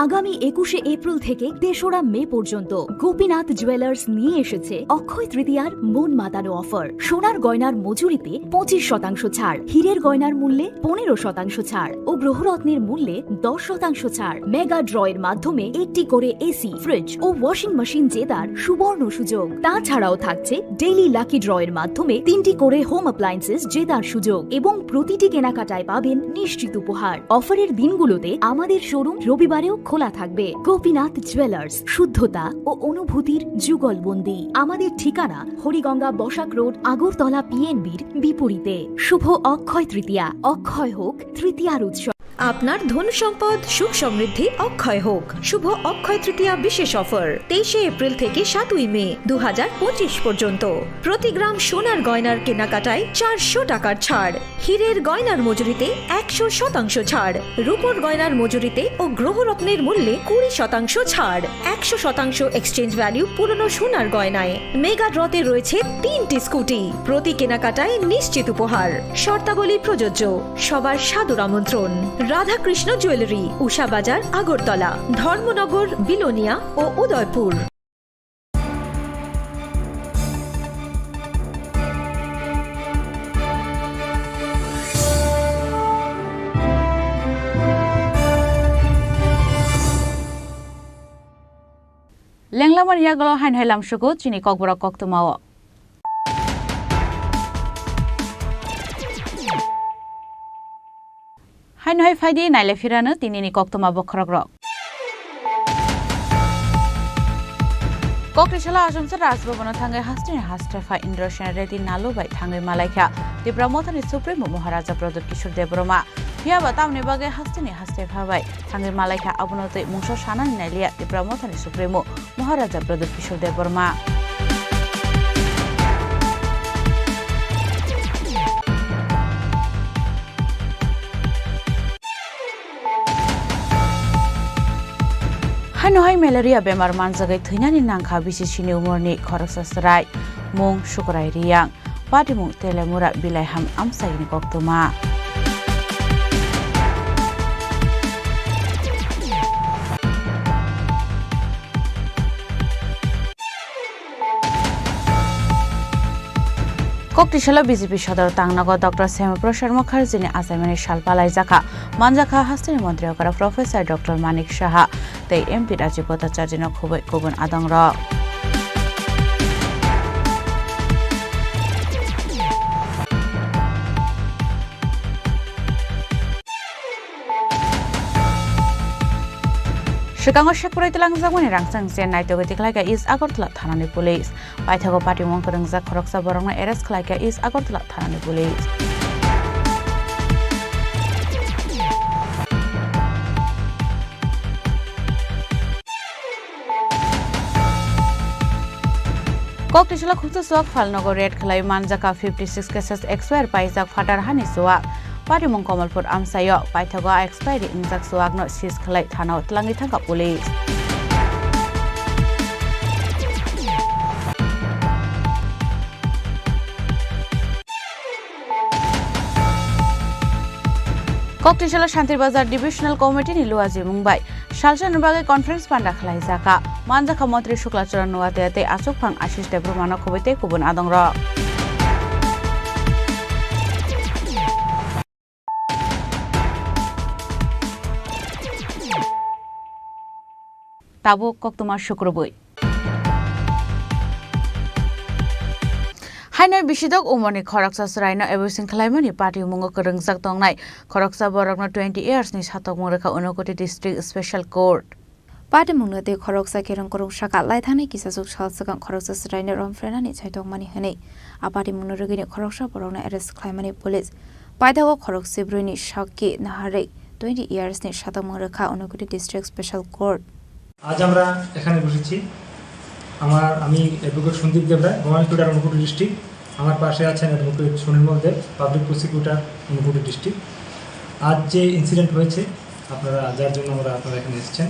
আগামী একুশে এপ্রিল থেকে তেসরা মে পর্যন্ত গোপীনাথ জুয়েলার্স নিয়ে এসেছে অক্ষয় তৃতীয়ার মন মাতানো অফার। সোনার গয়নার মজুরিতে পঁচিশ শতাংশ ছাড়, হীরের গয়নার মূল্যে পনেরো শতাংশ ছাড় ও গ্রহরত্নের মূল্যে দশ শতাংশ ছাড়। মেগা ড্র এর মাধ্যমে একটি করে এসি, ফ্রিজ ও ওয়াশিং মেশিন জেতার সুবর্ণ সুযোগ। তাছাড়াও থাকছে ডেইলি লাকি ড্র এর মাধ্যমে তিনটি করে হোম অ্যাপ্লায়েন্সেস জেতার সুযোগ এবং প্রতিটি কেনাকাটায় পাবেন নিশ্চিত উপহার। অফারের দিনগুলোতে আমাদের শোরুম রবিবারেও খোলা থাকবে। গোপীনাথ জুয়েলার্স, শুদ্ধতা ও অনুভূতির যুগলবন্দি। আমাদের ঠিকানা হরিগঙ্গা বসাক রোড, আগরতলা পিএনবির বিপরীতে। শুভ অক্ষয় তৃতীয়া, অক্ষয় হোক তৃতীয়ার উৎসব। আপনার ধন সম্পদ সুখ সমৃদ্ধি অক্ষয় হোক। শুভ অক্ষয় তৃতীয়া বিশেষ অফার, তেইশে এপ্রিল থেকে সাতই মে দু হাজার পঁচিশ পর্যন্ত। প্রতি গ্রাম সোনার গয়নার কেনাকাটায় চারশো টাকার ছাড়, হীরের গয়নার মজুরিতে একশো শতাংশ ছাড়, রূপোর গয়নার মজুরিতে ও গ্রহরত্নের মূল্যে কুড়ি শতাংশ ছাড়, একশো শতাংশ এক্সচেঞ্জ ভ্যালু পুরনো সোনার গয়নায়। মেগা ড্রতে রয়েছে তিনটি স্কুটি, প্রতি কেনাকাটায় নিশ্চিত উপহার। শর্তাবলী প্রযোজ্য। সবার সাদর আমন্ত্রণ। রাধাকৃষ্ণ জুয়েলারি, উষা বাজার, আগরতলা, ধর্মনগর, বিলোনিয়া ও Udaipur. Lenglamani yagulo hain hai lamsugo chini kokborok koktwmao. Haino hai phaidi naile phirano tinini koktwma bokhorokrok. Koktisala Achomsa Rajbhavan-o thangwi hasteni haste pha Indrasen Reddy Nalu bai thangwi malaikha Tipra Mothani Supremo Maharaja Pradyut Kishore Debbarma. Phiyaba tamni bagwi hasteni haste pha bai thangwi malaikha, abono twi mungsa sanani nailiya Tipra Mothani Supremo Maharaja Pradyut Kishore Debbarma. Haino hai malaria bemar manjagwi thwinani nangkha B C C ni umorni khoroksa chwrai, mung Sukurai Riyang. Patimung Telemura Bilaiham amchaini koktwma. Koktisalo B J P sodor tangnago Doctor Shyama Prasad Mukherjee ni achaimani sal palaijakha. Manjakha hasteni montri okra Professor Doctor Manik Saha tei M P Rajiv Bhattacharjee no khubui kubun adongrok. Swkango sekproi twlangjakmani rangchak se naitugwi tikhlaikha East Agartala thanani police. Paithago patimung kwrwngjak khoroksa borokno arrest khlaikha East Agartala thanani police. Koktisala Khumsa Suak Phalnogo raid khlai manjakha fifty six cases expire paijak phatar hani suak. Patimung Kamalpur amchaio paithago expiry wngjak suakno seize khlai thanao twlangwi thangkha police. Koktisala Shantir Bazar Divisional Committee ni luajimung bai salsa ni bagwi conference panda khlaijakha. Manjakha Montri Shukla Charan Noatia tei achukphang Ashish Debbarma no khubui tei kubun adongrok. Tabuk koktwma sukrubui. Haino bisidok umorni khoroksa chwraino abusion khlaimani patimungo kwrwngjak tongnai khoroksa borokno twenty years ni satokmung rwkha Unakoti District Special Court. Patimungno tei khoroksa kerong kwrwng saka lai thani kisachuk sal swkang khoroksa chwraino romphrenani chaitokmani hwnwi a patimungno rwgwini khoroksa borokno arrest khlaimani police. Paithago khorok sibrwini sakki naharwi twenty years ni satokmung rwkha Unakoti District Special Court. আজ আমরা এখানে বসেছি, আমার, আমি অ্যাডভোকেট Sandeep Debray, government lawyer Unakoti ডিস্ট্রিক্ট। আমার পাশে আছেন অ্যাডভোকেট সুনীল মল দেব, public prosecutor Unakoti ডিস্ট্রিক্ট। আজ যে ইনসিডেন্ট হয়েছে, আপনারা, যার জন্য আমরা, আপনারা এখানে এসেছেন,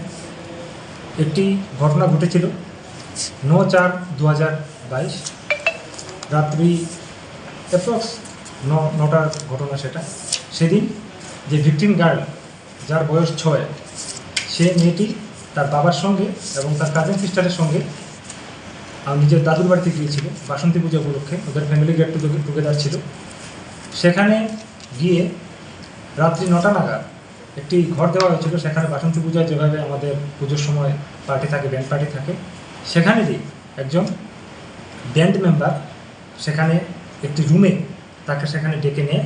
একটি ঘটনা ঘটেছিল ন চার দু হাজার বাইশ রাত্রি অ্যাপ্রক্স ন, নটার ঘটনা সেটা। সেদিন যে ভিকটিম গার্ল, যার বয়স ছয়, সে মেয়েটি তার বাবার সঙ্গে এবং তার কাজিন সিস্টারের সঙ্গে, আহ, নিজের দাদুর বাড়িতে গিয়েছিল বাসন্তী পূজা উপলক্ষে। ওদের ফ্যামিলি গেট টুগেদার ছিল। সেখানে গিয়ে রাত্রি নটা নাগাদ একটি ঘর দেওয়া হয়েছিল, সেখানে বাসন্তী পূজায় যেভাবে আমাদের পুজোর সময় পার্টি থাকে, ব্যান্ড পার্টি থাকে, সেখানে যে একজন ব্যান্ড মেম্বার সেখানে একটি রুমে তাকে সেখানে ডেকে নেয়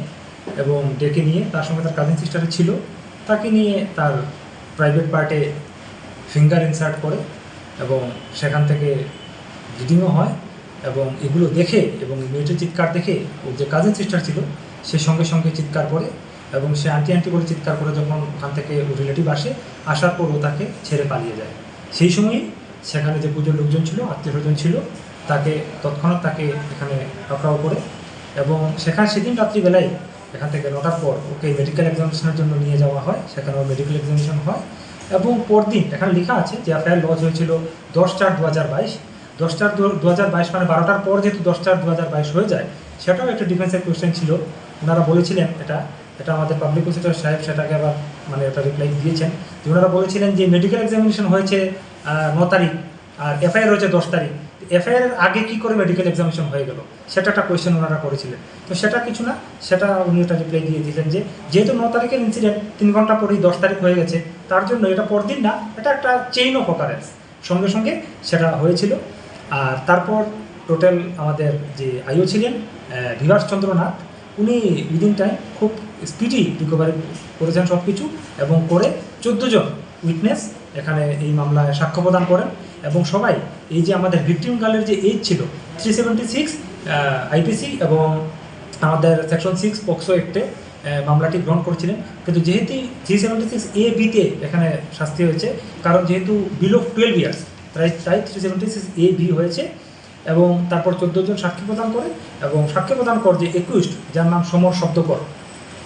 এবং ডেকে নিয়ে তার সঙ্গে তার কাজিন সিস্টার ছিল, তাকে নিয়ে তার প্রাইভেট পার্টে ফিঙ্গার ইনসার্ট করে এবং সেখান থেকে ব্লিডিংও হয়। এবং এগুলো দেখে এবং মেয়েটির চিৎকার দেখে ওর যে কাজিন সিস্টার ছিল, সে সঙ্গে সঙ্গে চিৎকার করে এবং সে আন্টি আন্টি বলে চিৎকার করে যখন ওখান থেকে ওর রিলেটিভ আসে, আসার পর ও তাকে ছেড়ে পালিয়ে যায়। সেই সময়ই সেখানে যে পুজোর লোকজন ছিল, আত্মীয় স্বজন ছিল, তাকে তৎক্ষণাৎ তাকে এখানে পাকড়াও করে এবং সেখানে সেদিন রাত্রিবেলায় এখান থেকে নটার পর ওকে মেডিকেল এক্সামিনেশনের জন্য নিয়ে যাওয়া হয়। সেখানে ওর মেডিকেল এক্সামিনেশন হয় এবং পরদিন এখানে লেখা আছে যে এফআইআর লজ হয়েছিল দশ চার দু হাজার বাইশ। দশ চার দু হাজার বাইশ মানে বারোটার পর যেহেতু দশ চার দু হাজার বাইশ হয়ে যায়, সেটাও একটা ডিফেন্সের কোয়েশ্চেন ছিল। ওনারা বলেছিলেন এটা, এটা আমাদের পাবলিক প্রসিকিউটর সাহেব সেটাকে আবার, মানে, এটা রিপ্লাই দিয়েছেন যে ওনারা বলেছিলেন যে মেডিকেল এক্সামিনেশন হয়েছে, আহ, ন তারিখ, আর এফআইআর হয়েছে দশ তারিখ। এফআইআর এর আগে কি করে মেডিকেল এক্সামিনেশন হয়ে গেল, সেটা একটা কোয়েশ্চেন ওনারা করেছিলেন। তো সেটা কিছু না, সেটা উনি এটা রিপ্লাই দিয়ে দিলেন যে যেহেতু ন তারিখের ইনসিডেন্ট, তিন ঘন্টা পরেই দশ তারিখ হয়ে গেছে, তার জন্য এটা পরদিন না, এটা একটা চেইন অফ অকারেন্স। সঙ্গে সঙ্গে সেটা হয়েছিল। আর তারপর টোটাল আমাদের যে আইও ছিলেন, আহ, বিভাস চন্দ্রনাথ, উনি উইদিন টাইম খুব স্পিডি রিকভারি করেছেন সব কিছু, এবং করে চোদ্দো জন উইটনেস এখানে এই মামলায় সাক্ষ্য প্রদান করেন। এবং সবাই এই যে আমাদের ভিকটিম গার্লের যে এজ ছিল থ্রি সেভেন্টি সিক্স আইপিসি এবং আমাদের সেকশন সিক্স পক্সো অ্যাক্টে মামলাটি গ্রহণ করেছিলেন, কিন্তু যেহেতু থ্রি সেভেন্টি সিক্স এ বিতে এখানে শাস্তি হয়েছে, কারণ যেহেতু বিলো টুয়েলভ ইয়ার্স, তাই তাই three seventy six A B হয়েছে। এবং তারপর চোদ্দো জন সাক্ষী প্রদান করে, এবং সাক্ষী প্রদান কর যে একুইস্ট, যার নাম সমর শব্দকর,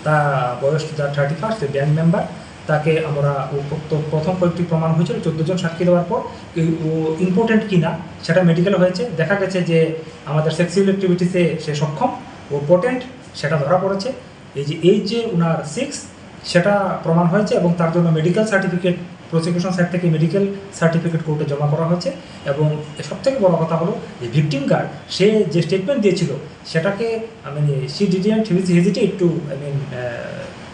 তা বয়স যার থার্টি ফার্স্ট, ব্যাংক মেম্বার, তাকে আমরা ও প- তো প্রথম কয়েকটি প্রমাণ হয়েছিল চোদ্দো জন সাক্ষী দেওয়ার পর, এই ও ইম্পোর্টেন্ট কিনা সেটা মেডিকেল হয়েছে, দেখা গেছে যে আমাদের সেক্সুয়াল অ্যাক্টিভিটিসে সে সক্ষম, ও পোটেন্ট, সেটা ধরা পড়েছে। এই যে এই যে ওনার সিক্স, সেটা প্রমাণ হয়েছে এবং তার জন্য মেডিকেল সার্টিফিকেট, প্রসিকিউশন সাইড থেকে মেডিকেল সার্টিফিকেট কোর্টে জমা করা হয়েছে। এবং সব থেকে বড় কথা হলো যে ভিকটিম গার্ল সে যে স্টেটমেন্ট দিয়েছিল, সেটাকে, I mean, she didn't hesitate to, I mean,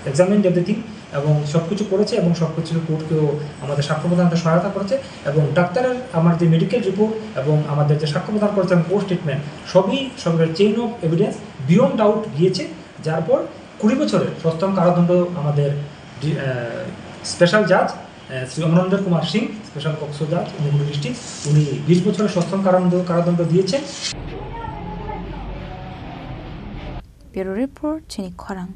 examine everything, এবং সব কিছু করেছে এবং সব কিছু কোর্টকেও আমাদের সাক্ষ্য প্রদানতে সহায়তা করেছে। এবং ডাক্তারের আমার যে মেডিকেল রিপোর্ট এবং আমাদের যে সাক্ষ্য প্রদান করেছেন ও স্টেটমেন্ট, সবই সবের chain of evidence beyond doubt গিয়েছে, যার পর কুড়ি বছরের সশ্রম কারাদণ্ড আমাদের স্পেশাল জাজ শ্রী অমরেন্দ্র কুমার সিং, স্পেশাল পক্সো জাজ, অনুগুল ডিস্ট্রিক্ট, উনি বিশ বছরের সশ্রম কারাদণ্ড কারাদণ্ড দিয়েছেন। Bureau Report, Chini Khorang.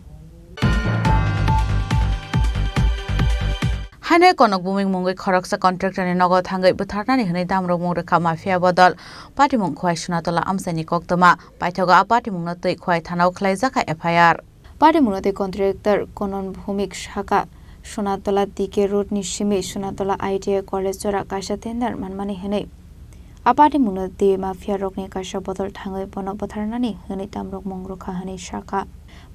Haino konok bumui mungwi khoroksa contractor ni nogo thangwi bwtharnani hwnwi damrok mung rwkha mafia bodol. Patimung Khwai Sunatola amchaini koktwma. Paithago a patimungno twi Khwai thanao khwlaijak kha F I R. Patimungno twi contractor Konon Bhumik saka Sunatola D K Road ni simi Sunatola I T I College jora kaisa tender manmani hwnwi. A patimungno twi mafia rokni kaisa bodol thangwi bono bwtharnani hwnwi damrok mung rwkha hwnwi sakha.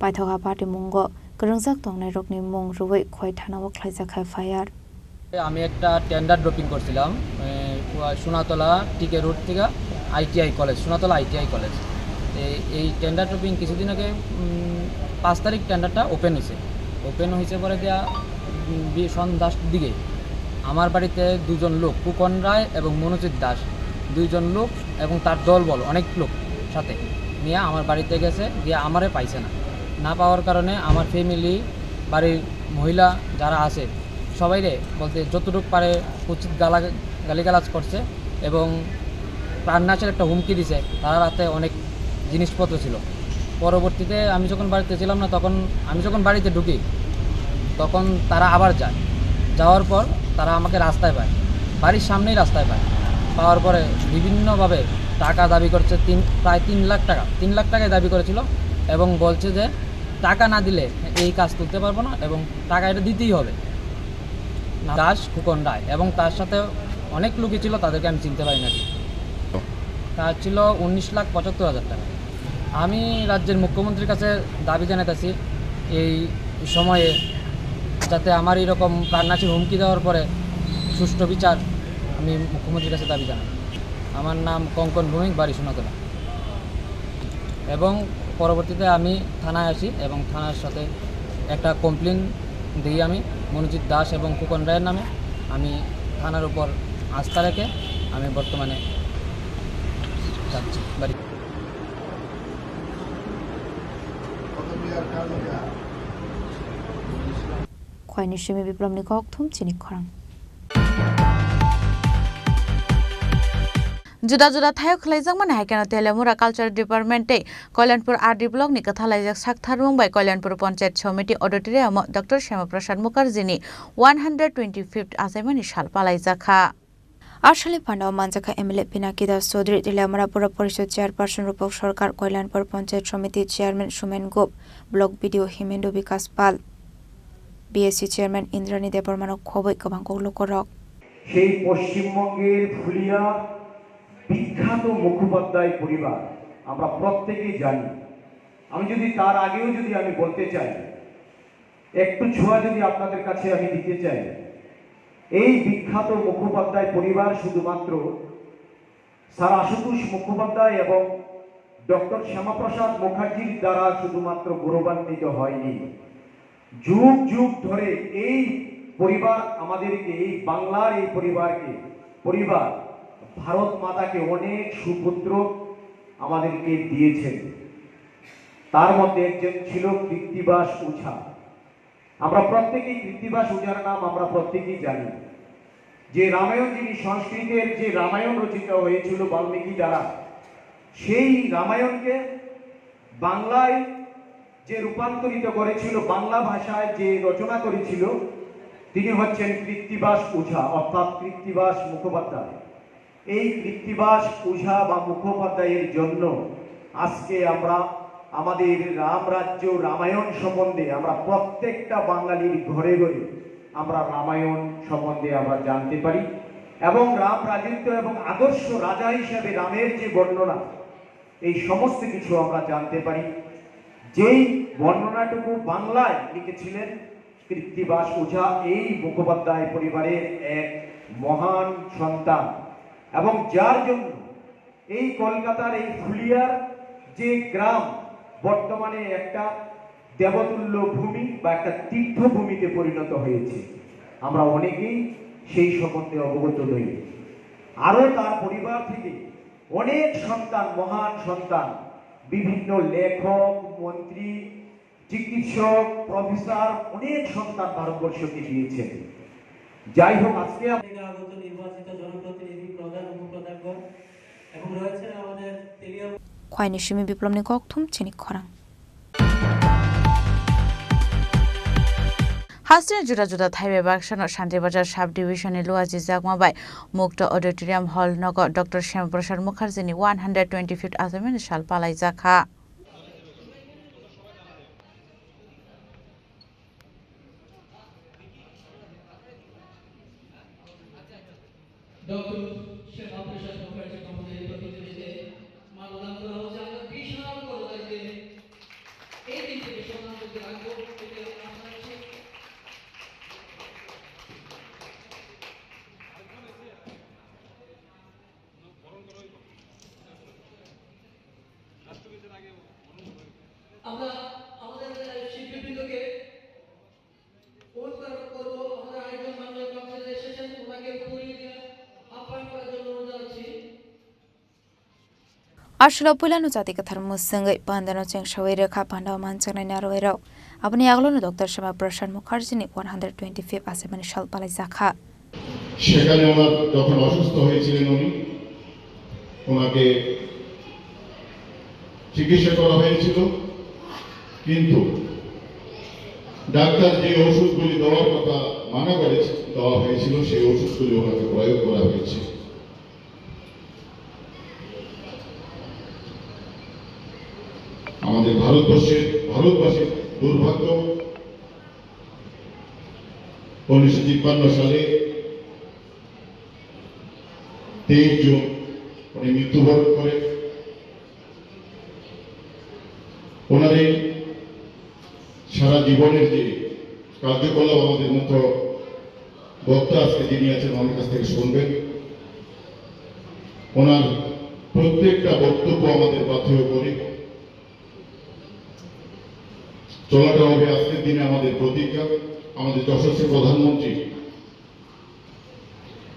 Paithak a patimungo kwrwngjak tongnairokni mung rwui Khwai thanao khwlaijak kha F I R. আমি একটা tender dropping করছিলাম, এ, সোনাতলা টিকে রোড থেকে ITI college, Sonatala ITI college. এই, এই tender dropping কিছুদিন আগে, উম, পাঁচ তারিখ টেন্ডারটা ওপেন হয়েছে। ওপেন হয়েছে পরে দিয়া, উম, বি-, সন্ধ্যার দিকে আমার বাড়িতে দুজন লোক, ফুকন রায় এবং মনোজিৎ দাস, দুইজন লোক এবং তার দলবল, অনেক লোক সাথে নিয়ে আমার বাড়িতে গেছে, গিয়ে আমারে পাইছে না। না পাওয়ার কারণে আমার ফ্যামিলি, বাড়ির মহিলা যারা আছে, সবাইরে বলতে যতটুকু পারে উচিত গালা-, গালিগালাজ করছে এবং প্রাণনাশের একটা হুমকি দিছে। তার হাতে অনেক জিনিসপত্র ছিল। পরবর্তীতে আমি যখন বাড়িতে ছিলাম না, তখন আমি যখন বাড়িতে ঢুকি, তখন তারা আবার যায়। যাওয়ার পর তারা আমাকে রাস্তায় পায়, বাড়ির সামনেই রাস্তায় পায়। পাওয়ার পরে বিভিন্নভাবে টাকা দাবি করছে, তিন, প্রায় তিন লাখ টাকা, তিন লাখ টাকাই দাবি করেছিল এবং বলছে যে টাকা না দিলে এই কাজ তুলতে পারবো না এবং টাকা এটা দিতেই হবে। দাস ফুকন রায় এবং তার সাথে অনেক লোকই ছিল, তাদেরকে আমি চিনতে পারি না ঠিক। তার ছিল উনিশ লাখ পঁচাত্তর হাজার টাকা। আমি রাজ্যের মুখ্যমন্ত্রীর কাছে দাবি জানাতেছি এই সময়ে যাতে আমার এরকম প্রাণনাশের হুমকি দেওয়ার পরে সুষ্ঠু বিচার আমি মুখ্যমন্ত্রীর কাছে দাবি জানাই। আমার নাম কঙ্কন ভৌমিক, বাড়ি সোনাতলা। এবং পরবর্তীতে আমি থানায় আসি এবং থানার সাথে একটা কমপ্লেন দিই আমি মনোজিৎ দাস এবং ফুকন রায়ের নামে। আমি থানার উপর আস্থা রেখে আমি বর্তমানে যাচ্ছি বাড়ি। Khwaini simi biplomni kokthum chini khorang. Juda juda thaio khwlaijakmani hai kheno Teliamura Culture Department tei Kalyanpur R D Block ni kwthalaijak saktharmung bai Kalyanpur Panchayat Samiti Auditorium o Doctor Syama Prasad Mukherjee ni one hundred twenty-fifth achaimani sal palaijak kha. A salni phano manjakha M L A Pinaki Das Chaudhary, Teliamura Pura Porishod Chairperson Rupak Sarkar, Kalyanpur Panchayat Samiti Chairman Sumen Gup, Block B D O Himendo Bikas Pal, B S C Chairman Indrani Debbarmano khobwi kwbang kok lukurok. সেই পশ্চিমবঙ্গের ফুলিয়া বিখ্যাত মুখোপাধ্যায় পরিবার আমরা প্রত্যেকেই জানি। আমি যদি তার আগেও যদি আমি বলতে চাই, একটু ছোঁয়া যদি আপনাদের কাছে আমি দিতে চাই, এই বিখ্যাত মুখোপাধ্যায় পরিবার শুধুমাত্র স্যার আশুতোষ মুখোপাধ্যায় এবং ডক্টর শ্যামাপ্রসাদ মুখার্জির দ্বারা শুধুমাত্র গৌরবান্বিত হয়নি। যুগ যুগ ধরে এই পরিবার আমাদেরকে, এই বাংলার এই পরিবারকে, পরিবার ভারত মাতাকে অনেক সুপুত্র আমাদেরকে দিয়েছেন। তার মধ্যে একজন ছিল কৃত্তিবাস ওঝা। আমরা প্রত্যেকেই কৃত্তিবাস ওঝার নাম আমরা প্রত্যেকেই জানি। যে রামায়ণ, যিনি সংস্কৃতের যে রামায়ণ রচিত হয়েছিল বাল্মীকি দ্বারা, সেই রামায়ণকে বাংলায় যে রূপান্তরিত করেছিল, বাংলা ভাষায় যে রচনা করেছিল, তিনি হচ্ছেন কৃত্তিবাস ওঝা, অর্থাৎ কৃত্তিবাস মুখোপাধ্যায়। এই কৃত্তিবাস ওঝা বা মুখোপাধ্যায়ের জন্য আজকে আমরা আমাদের রাম রাজ্য, রামায়ণ সম্বন্ধে আমরা প্রত্যেকটা বাঙালির ঘরে ঘরে আমরা রামায়ণ সম্বন্ধে আমরা জানতে পারি এবং রাম রাজত্ব এবং আদর্শ রাজা হিসাবে রামের যে বর্ণনা, এই সমস্ত কিছু আমরা জানতে পারি। যেই বর্ণনাটুকু বাংলায় লিখেছিলেন কৃত্তিবাস ওঝা, এই মুখোপাধ্যায় পরিবারের এক মহান সন্তান, এবং যার জন্য এই কলকাতার এই ফুলিয়ার যে গ্রাম, বর্তমানে একটা দেবতুল্য ভূমি বা একটা তীর্থভূমিতে পরিণত হয়েছে। আমরা অনেকেই সেই সম্বন্ধে অবগত নই। আরও তার পরিবার থেকে অনেক সন্তান, মহান সন্তান, বিভিন্ন লেখক, মন্ত্রী, চিকিৎসক, প্রফেসর, অনেক সন্তান ভারতবর্ষকে দিয়েছেন। যাই হোক, আজকে আমরা এখানে আগত নির্বাচিত জনপ্রতিনিধি, প্রধান উপপ্রধানগণ এবং রয়েছেন আমাদের তেলিয়া Khwaini simi biplomni kokthum chini khorang. Hasteni juda juda thaibai baksano Shanti Bazar sub division ni Luaji Jakma bai Mukto Auditorium Hall nogo Doctor Shyama Prasad Mukherjee ni one hundred twenty-fifth achomani sal palaijakha. Doctor Shyamaprasad Mukherjee মহোদয়ের প্রতিনিধিত্বে মানদান করা হচ্ছে। আমরা বিশাল পর্দায় যে এই দিনটিকে সম্মান করতে রাখবো, এতে আমরা আশা রাখছি। আমরা আমাদের শিল্পীবৃন্দকে পুরস্কার করব। আমাদের আরেকজন মাননীয় কক্সবাজার এসেছেন, ওনাকে পুরী দিয়ে আপ্যায়ন করার জন্য অনুরোধ জানাচ্ছি। Aswkno puilano chati kwthar mwswngwi pandano chengsawi rwkha, pandao manjaknai narwuirok. Aboni yagulono Doctor Shyama Prasad Mukherjee ni one hundred twenty-fifth achomani sal palaijakha. সেখানে ওনার যখন অসুস্থ হয়েছিলেন উনি, ওনাকে চিকিৎসা করা হয়েছিল, কিন্তু ডাক্তার যে ওষুধগুলি দেওয়ার কথা মানা করেছে, দেওয়া হয়েছিল, সেই ওষুধগুলি ওনাকে প্রয়োগ করা হয়েছে। আমাদের ভারতবর্ষের, ভারতবাসীর দুর্ভাগ্য, উনিশশো তিপ্পান্ন সালে তেইশ জুন উনি মৃত্যুবরণ করেন। ওনার এই সারা জীবনের যে কার্যকলাপ আমাদের মুখ্য বক্তা আজকে যিনি আছেন, ওনার কাছ থেকে শুনবেন। ওনার প্রত্যেকটা বক্তব্য আমাদের পাথেয় করে চলাটা হবে আজকের দিনে আমাদের প্রতিজ্ঞা। আমাদের যশস্বী প্রধানমন্ত্রী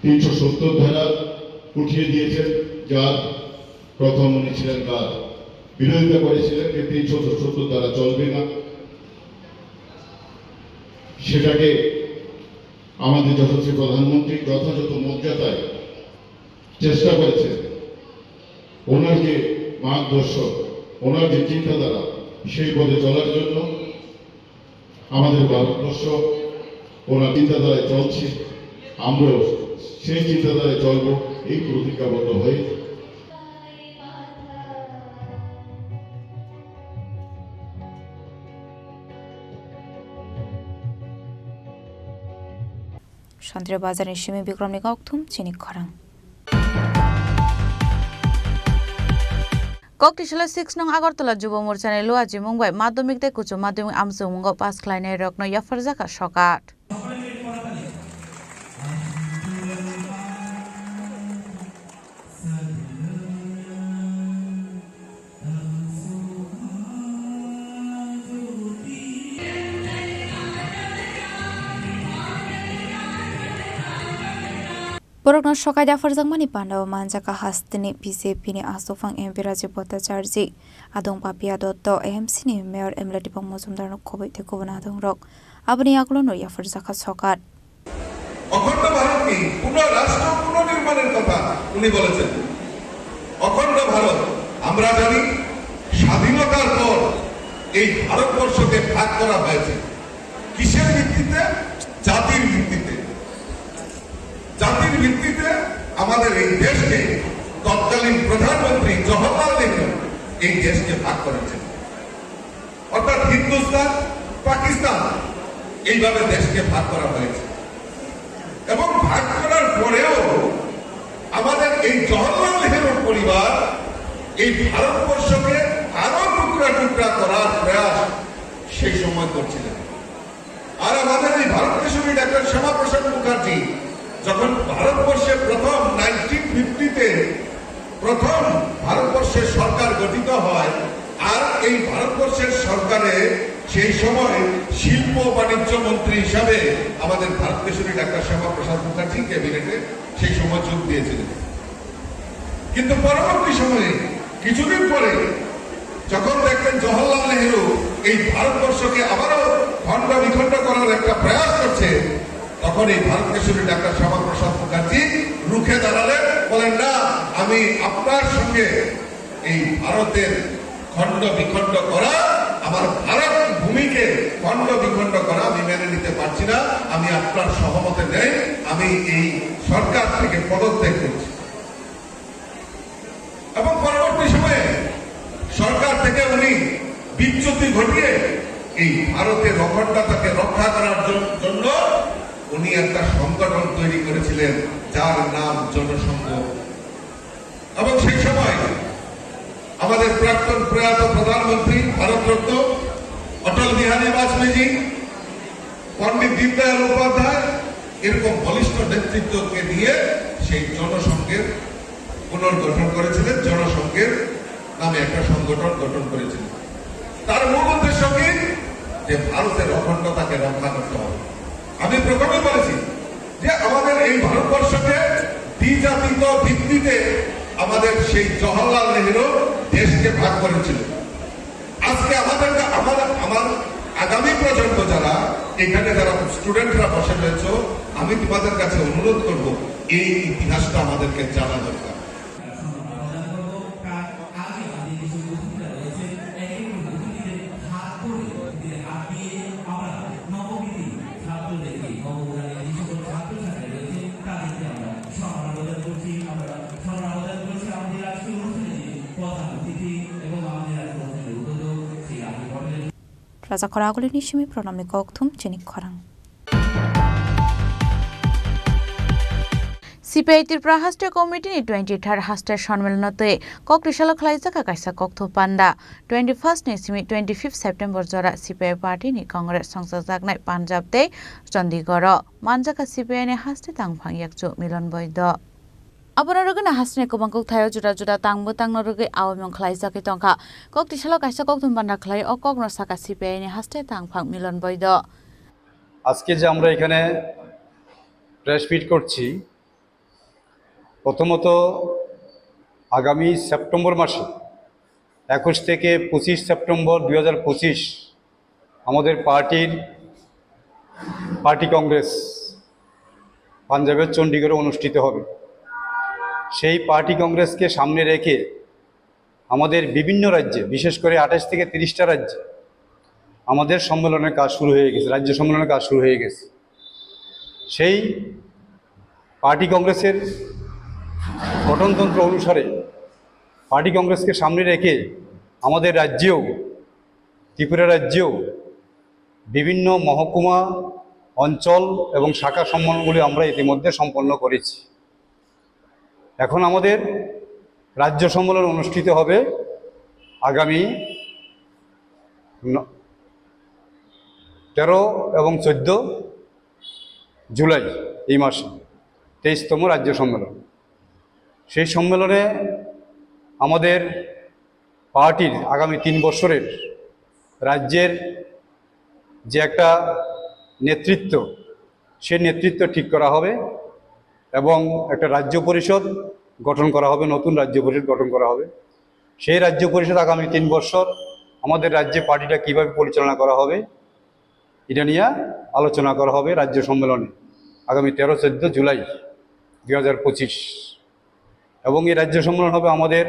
তিনশো সত্তর ধারা উঠিয়ে দিয়েছেন, যার প্রথম উনি ছিলেন, তার বিরোধিতা করেছিলেন যে তিনশো সত্তর ধারা চলবে না। সেটাকে আমাদের যশস্বী প্রধানমন্ত্রী যথাযথ মর্যাদায় চেষ্টা করেছেন ওনার যে মার্গদর্শক, ওনার যে চিন্তাধারা, সেই পথে চলার জন্য। আমাদের ভারতবর্ষ ওনার চিন্তাধারায় চলছে, আমরাও সেই চিন্তাধারায় চলব, এই প্রতিজ্ঞাবদ্ধ হয়ে। Santri Bazar ni simi Bikram ni kokthum chini khorang. Koktisala six nong Agartala Jubo Morchani Luaji mung bai madhyamik tei kuchu madhyamik amchung mungo pass khlainai rokno yapharjakha sokat. Borokno sokai da pharjakmani pandao manjaka hasteni B J P ni aswkphang M P Rajiv Bhattacharjee, adong Papiya Dotto, A M C ni Mayor Emla Deepak Majumdar no khoboi tei kubun adongrok. Aboni yagulo no yapharjakha sokat. অখণ্ড ভারতকে পুনঃ রাষ্ট্র পুনর্নির্মাণের কথা উনি বলেছেন। অখণ্ড ভারত, আমরা জানি স্বাধীনতার পর এই ভারতবর্ষকে ভাগ করা হয়েছে। কিসের ভিত্তিতে? জাতির ভিত্তিতে। জাতির ভিত্তিতে আমাদের এই দেশকে তৎকালীন প্রধানমন্ত্রী জওহরলাল নেহরু এই দেশকে ভাগ করেছেন। অর্থাৎ হিন্দুস্তান, পাকিস্তান, এইভাবে দেশকে ভাগ করা হয়েছে। এবং ভাগ করার পরেও আমাদের এই জওহরলাল নেহরুর পরিবার এই ভারতবর্ষকে আরো টুকরা টুকরা করার প্রয়াস সেই সময় করছিলেন। আর আমাদের এই ভারত কেশরী ডাক্তার শ্যামাপ্রসাদ মুখার্জি যখন ভারতবর্ষে প্রথম নাইনটিন ফিফটিতে প্রথম ভারতবর্ষের সরকার গঠিত হয়, আর এই ভারতবর্ষের সরকারে সেই সময় শিল্প বাণিজ্য মন্ত্রী হিসাবে আমাদের ভারত কেশরী ডাক্তার শ্যামাপ্রসাদ মুখার্জি ক্যাবিনেটে সেই সময় যোগ দিয়েছিলেন। কিন্তু পরবর্তী সময়ে কিছুদিন পরে যখন দেখলেন জওহরলাল নেহরু এই ভারতবর্ষকে আবারও খণ্ড বিখণ্ড করার একটা প্রয়াস করছে, তখন এই ভারত কেশরী ডাক্তার শ্যামাপ্রসাদ মুখার্জি রুখে দাঁড়ালেন, বলেন, "না, আমি আপনার সঙ্গে এই ভারতের খণ্ড বিখণ্ড করা, আমার ভারত ভূমিকে খণ্ড বিখণ্ড করা আমি মেনে নিতে পারছি না, আমি আপনার সহমতে নেই, আমি এই সরকার থেকে পদত্যাগ করছি।" এবং পরবর্তী সময়ে সরকার থেকে উনি বিচ্যুতি ঘটিয়ে এই ভারতের অখণ্ডতাকে রক্ষা করার জন-, জন্য উনি একটা সংগঠন তৈরি করেছিলেন, যার নাম জনসংঘ। এবং সেই সময় আমাদের প্রাক্তন প্রয়াত প্রধানমন্ত্রী ভারতরত্ন অটল বিহারী বাজপেয়ীজি, পণ্ডিত দীনদয়াল উপাধ্যায়, এরকম বলিষ্ঠ নেতৃত্বকে নিয়ে সেই জনসংঘের পুনর্গঠন করেছিলেন, জনসংঘের নামে একটা সংগঠন গঠন করেছিলেন। তার মূল উদ্দেশ্য কি? যে ভারতের অখণ্ডতাকে রক্ষা করতে হবে। আমি প্রথমে বলেছি যে আমাদের এই ভারতবর্ষকে দ্বিজাতিত ভিত্তিতে আমাদের সেই জওহরলাল নেহরু দেশকে ভাগ করেছিল। আজকে আমাদের, আমার, আমার আগামী প্রজন্ম যারা এখানে, যারা স্টুডেন্টরা বসে রয়েছে, আমি তোমাদের কাছে অনুরোধ করব, এই ইতিহাসটা আমাদেরকে জানা দরকার। Raja Khoragulini simi pranamni kokthum chini khorang. C P I Tripura Haste Committee ni twenty third Haste Sonmelno twi Koktisalo khlaijak kaisa kokthum panda. Twenty first ni simi twenty fifth September jora C P I party ni Congress songchajaknai Punjab tei Chandigarh o manjak C P I ni haste tangphang yakchu Milon Boido. Abono rwgwino hasteni kwbang kok thaio juda juda tangbo tangna rwgwi aomung khlaijagwi tongkha. Koktisalo kaisa kokthum banda khlai o kokno sakha C P I ni haste tangphang Milon Boido. আজকে যে আমরা এখানে press meet করছি, প্রথমত আগামী সেপ্টেম্বর মাসে একুশ থেকে পঁচিশ সেপ্টেম্বর দুই হাজার পঁচিশ আমাদের পার্টির পার্টি কংগ্রেস পাঞ্জাবের চণ্ডীগড়ে অনুষ্ঠিত হবে। সেই পার্টি কংগ্রেসকে সামনে রেখে আমাদের বিভিন্ন রাজ্যে, বিশেষ করে আঠাশ থেকে তিরিশটা রাজ্যে আমাদের সম্মেলনের কাজ শুরু হয়ে গেছে, রাজ্য সম্মেলনের কাজ শুরু হয়ে গেছে। সেই পার্টি কংগ্রেসের গঠনতন্ত্র অনুসারে পার্টি কংগ্রেসকে সামনে রেখে আমাদের রাজ্যেও, ত্রিপুরা রাজ্যেও বিভিন্ন মহকুমা, অঞ্চল এবং শাখা সম্মেলনগুলি আমরা ইতিমধ্যে সম্পন্ন করেছি। এখন আমাদের রাজ্য সম্মেলন অনুষ্ঠিত হবে আগামী ন-, তেরো এবং চোদ্দ জুলাই, এই মাসে তেইশতম রাজ্য সম্মেলন। সেই সম্মেলনে আমাদের পার্টির আগামী তিন বছরের রাজ্যের যে একটা নেতৃত্ব, সেই নেতৃত্ব ঠিক করা হবে। এবং একটা রাজ্য পরিষদ গঠন করা হবে, নতুন রাজ্য পরিষদ গঠন করা হবে। সেই রাজ্য পরিষদ আগামী তিন বছর আমাদের রাজ্যে পার্টিটা কিভাবে পরিচালনা করা হবে, এটা নিয়ে আলোচনা করা হবে রাজ্য সম্মেলনে আগামী তেরো চোদ্দ জুলাই দুই হাজার পঁচিশ। এবং এই রাজ্য সম্মেলন হবে আমাদের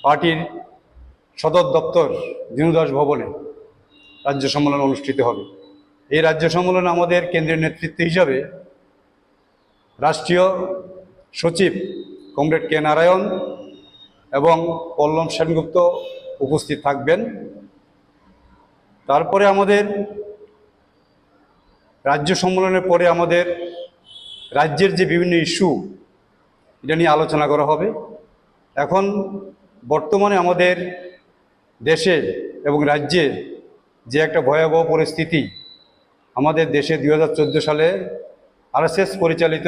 পার্টির সদর দপ্তর জিনুদাস ভবনে রাজ্য সম্মেলন অনুষ্ঠিত হবে। এই রাজ্য সম্মেলনে আমাদের কেন্দ্রীয় নেতৃত্ব হিসাবে রাষ্ট্রীয় সচিব কমরেড কে নারায়ণ এবং পল্লব সেনগুপ্ত উপস্থিত থাকবেন। তারপরে আমাদের রাজ্য সম্মেলনের পরে আমাদের রাজ্যের যে বিভিন্ন ইস্যু, এটা নিয়ে আলোচনা করা হবে। এখন বর্তমানে আমাদের দেশে এবং রাজ্যে যে একটা ভয়াবহ পরিস্থিতি, আমাদের দেশে দুই হাজার চোদ্দো সালে আরএসএস পরিচালিত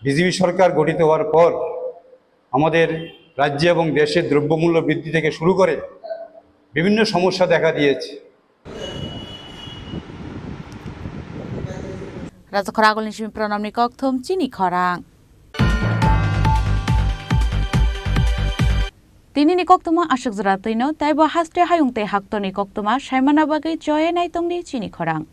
বিজেপি সরকার গঠিত হওয়ার পর আমাদের রাজ্যে এবং দেশে দ্রব্যমূল্য বৃদ্ধি থেকে শুরু করে বিভিন্ন সমস্যা দেখা দিয়েছে। Rajakhor agulni simi pranamni kokthum chini khorang. Tinini koktuma aswk jora twino, taibo haste hayung tei haktorni koktuma saimana bagwi choye naitongdi chini khorang.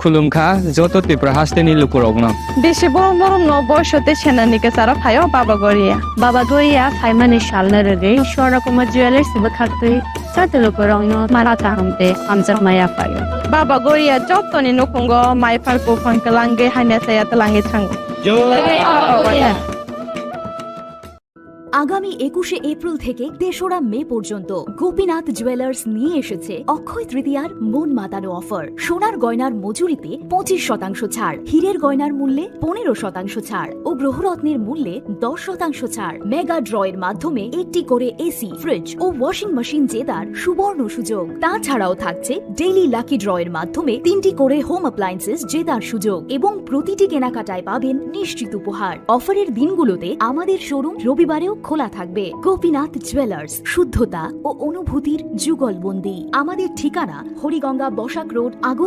Khulumkha joto Tripura hasteni lukurokno. Bisi borom borom no boiso tei senani kwcharo phaio Baba Goria. Baba Goria phaimani salno rwgwi Swarna Kumar Jewellers bwkhaktwi joto lukurokno mara kaham tei hamjakma yaphaio. Baba Goria jotoni nukhungo mai phar buphang kwlangwi hamya chaya twlangwi thango. আগামী একুশে এপ্রিল থেকে তেসরা মে পর্যন্ত গোপীনাথ জুয়েলার্স নিয়ে এসেছে অক্ষয় তৃতীয়ার মন মাতানো অফার। সোনার গয়নার মজুরিতে পঁচিশ শতাংশ ছাড়, হীরের গয়নার মূল্যে পনেরো শতাংশ ছাড় ও গ্রহরত্নের মূল্যে দশ শতাংশ ছাড়। মেগা ড্রয়ের মাধ্যমে একটি করে এসি, ফ্রিজ ও ওয়াশিং মেশিন জেতার সুবর্ণ সুযোগ। তাছাড়াও থাকছে ডেইলি লাকি ড্রয়ের মাধ্যমে তিনটি করে হোম অ্যাপ্লায়েন্সেস জেতার সুযোগ এবং প্রতিটি কেনাকাটায় পাবেন নিশ্চিত উপহার। অফারের দিনগুলোতে আমাদের শোরুম রবিবারেও খোলা থাকবে। গোপীনাথ জুয়েলার্স, শুদ্ধতা ও অনুভূতির যুগলবন্দি। আমাদের ঠিকানা হরিগঙ্গা বসাক রোড, আগর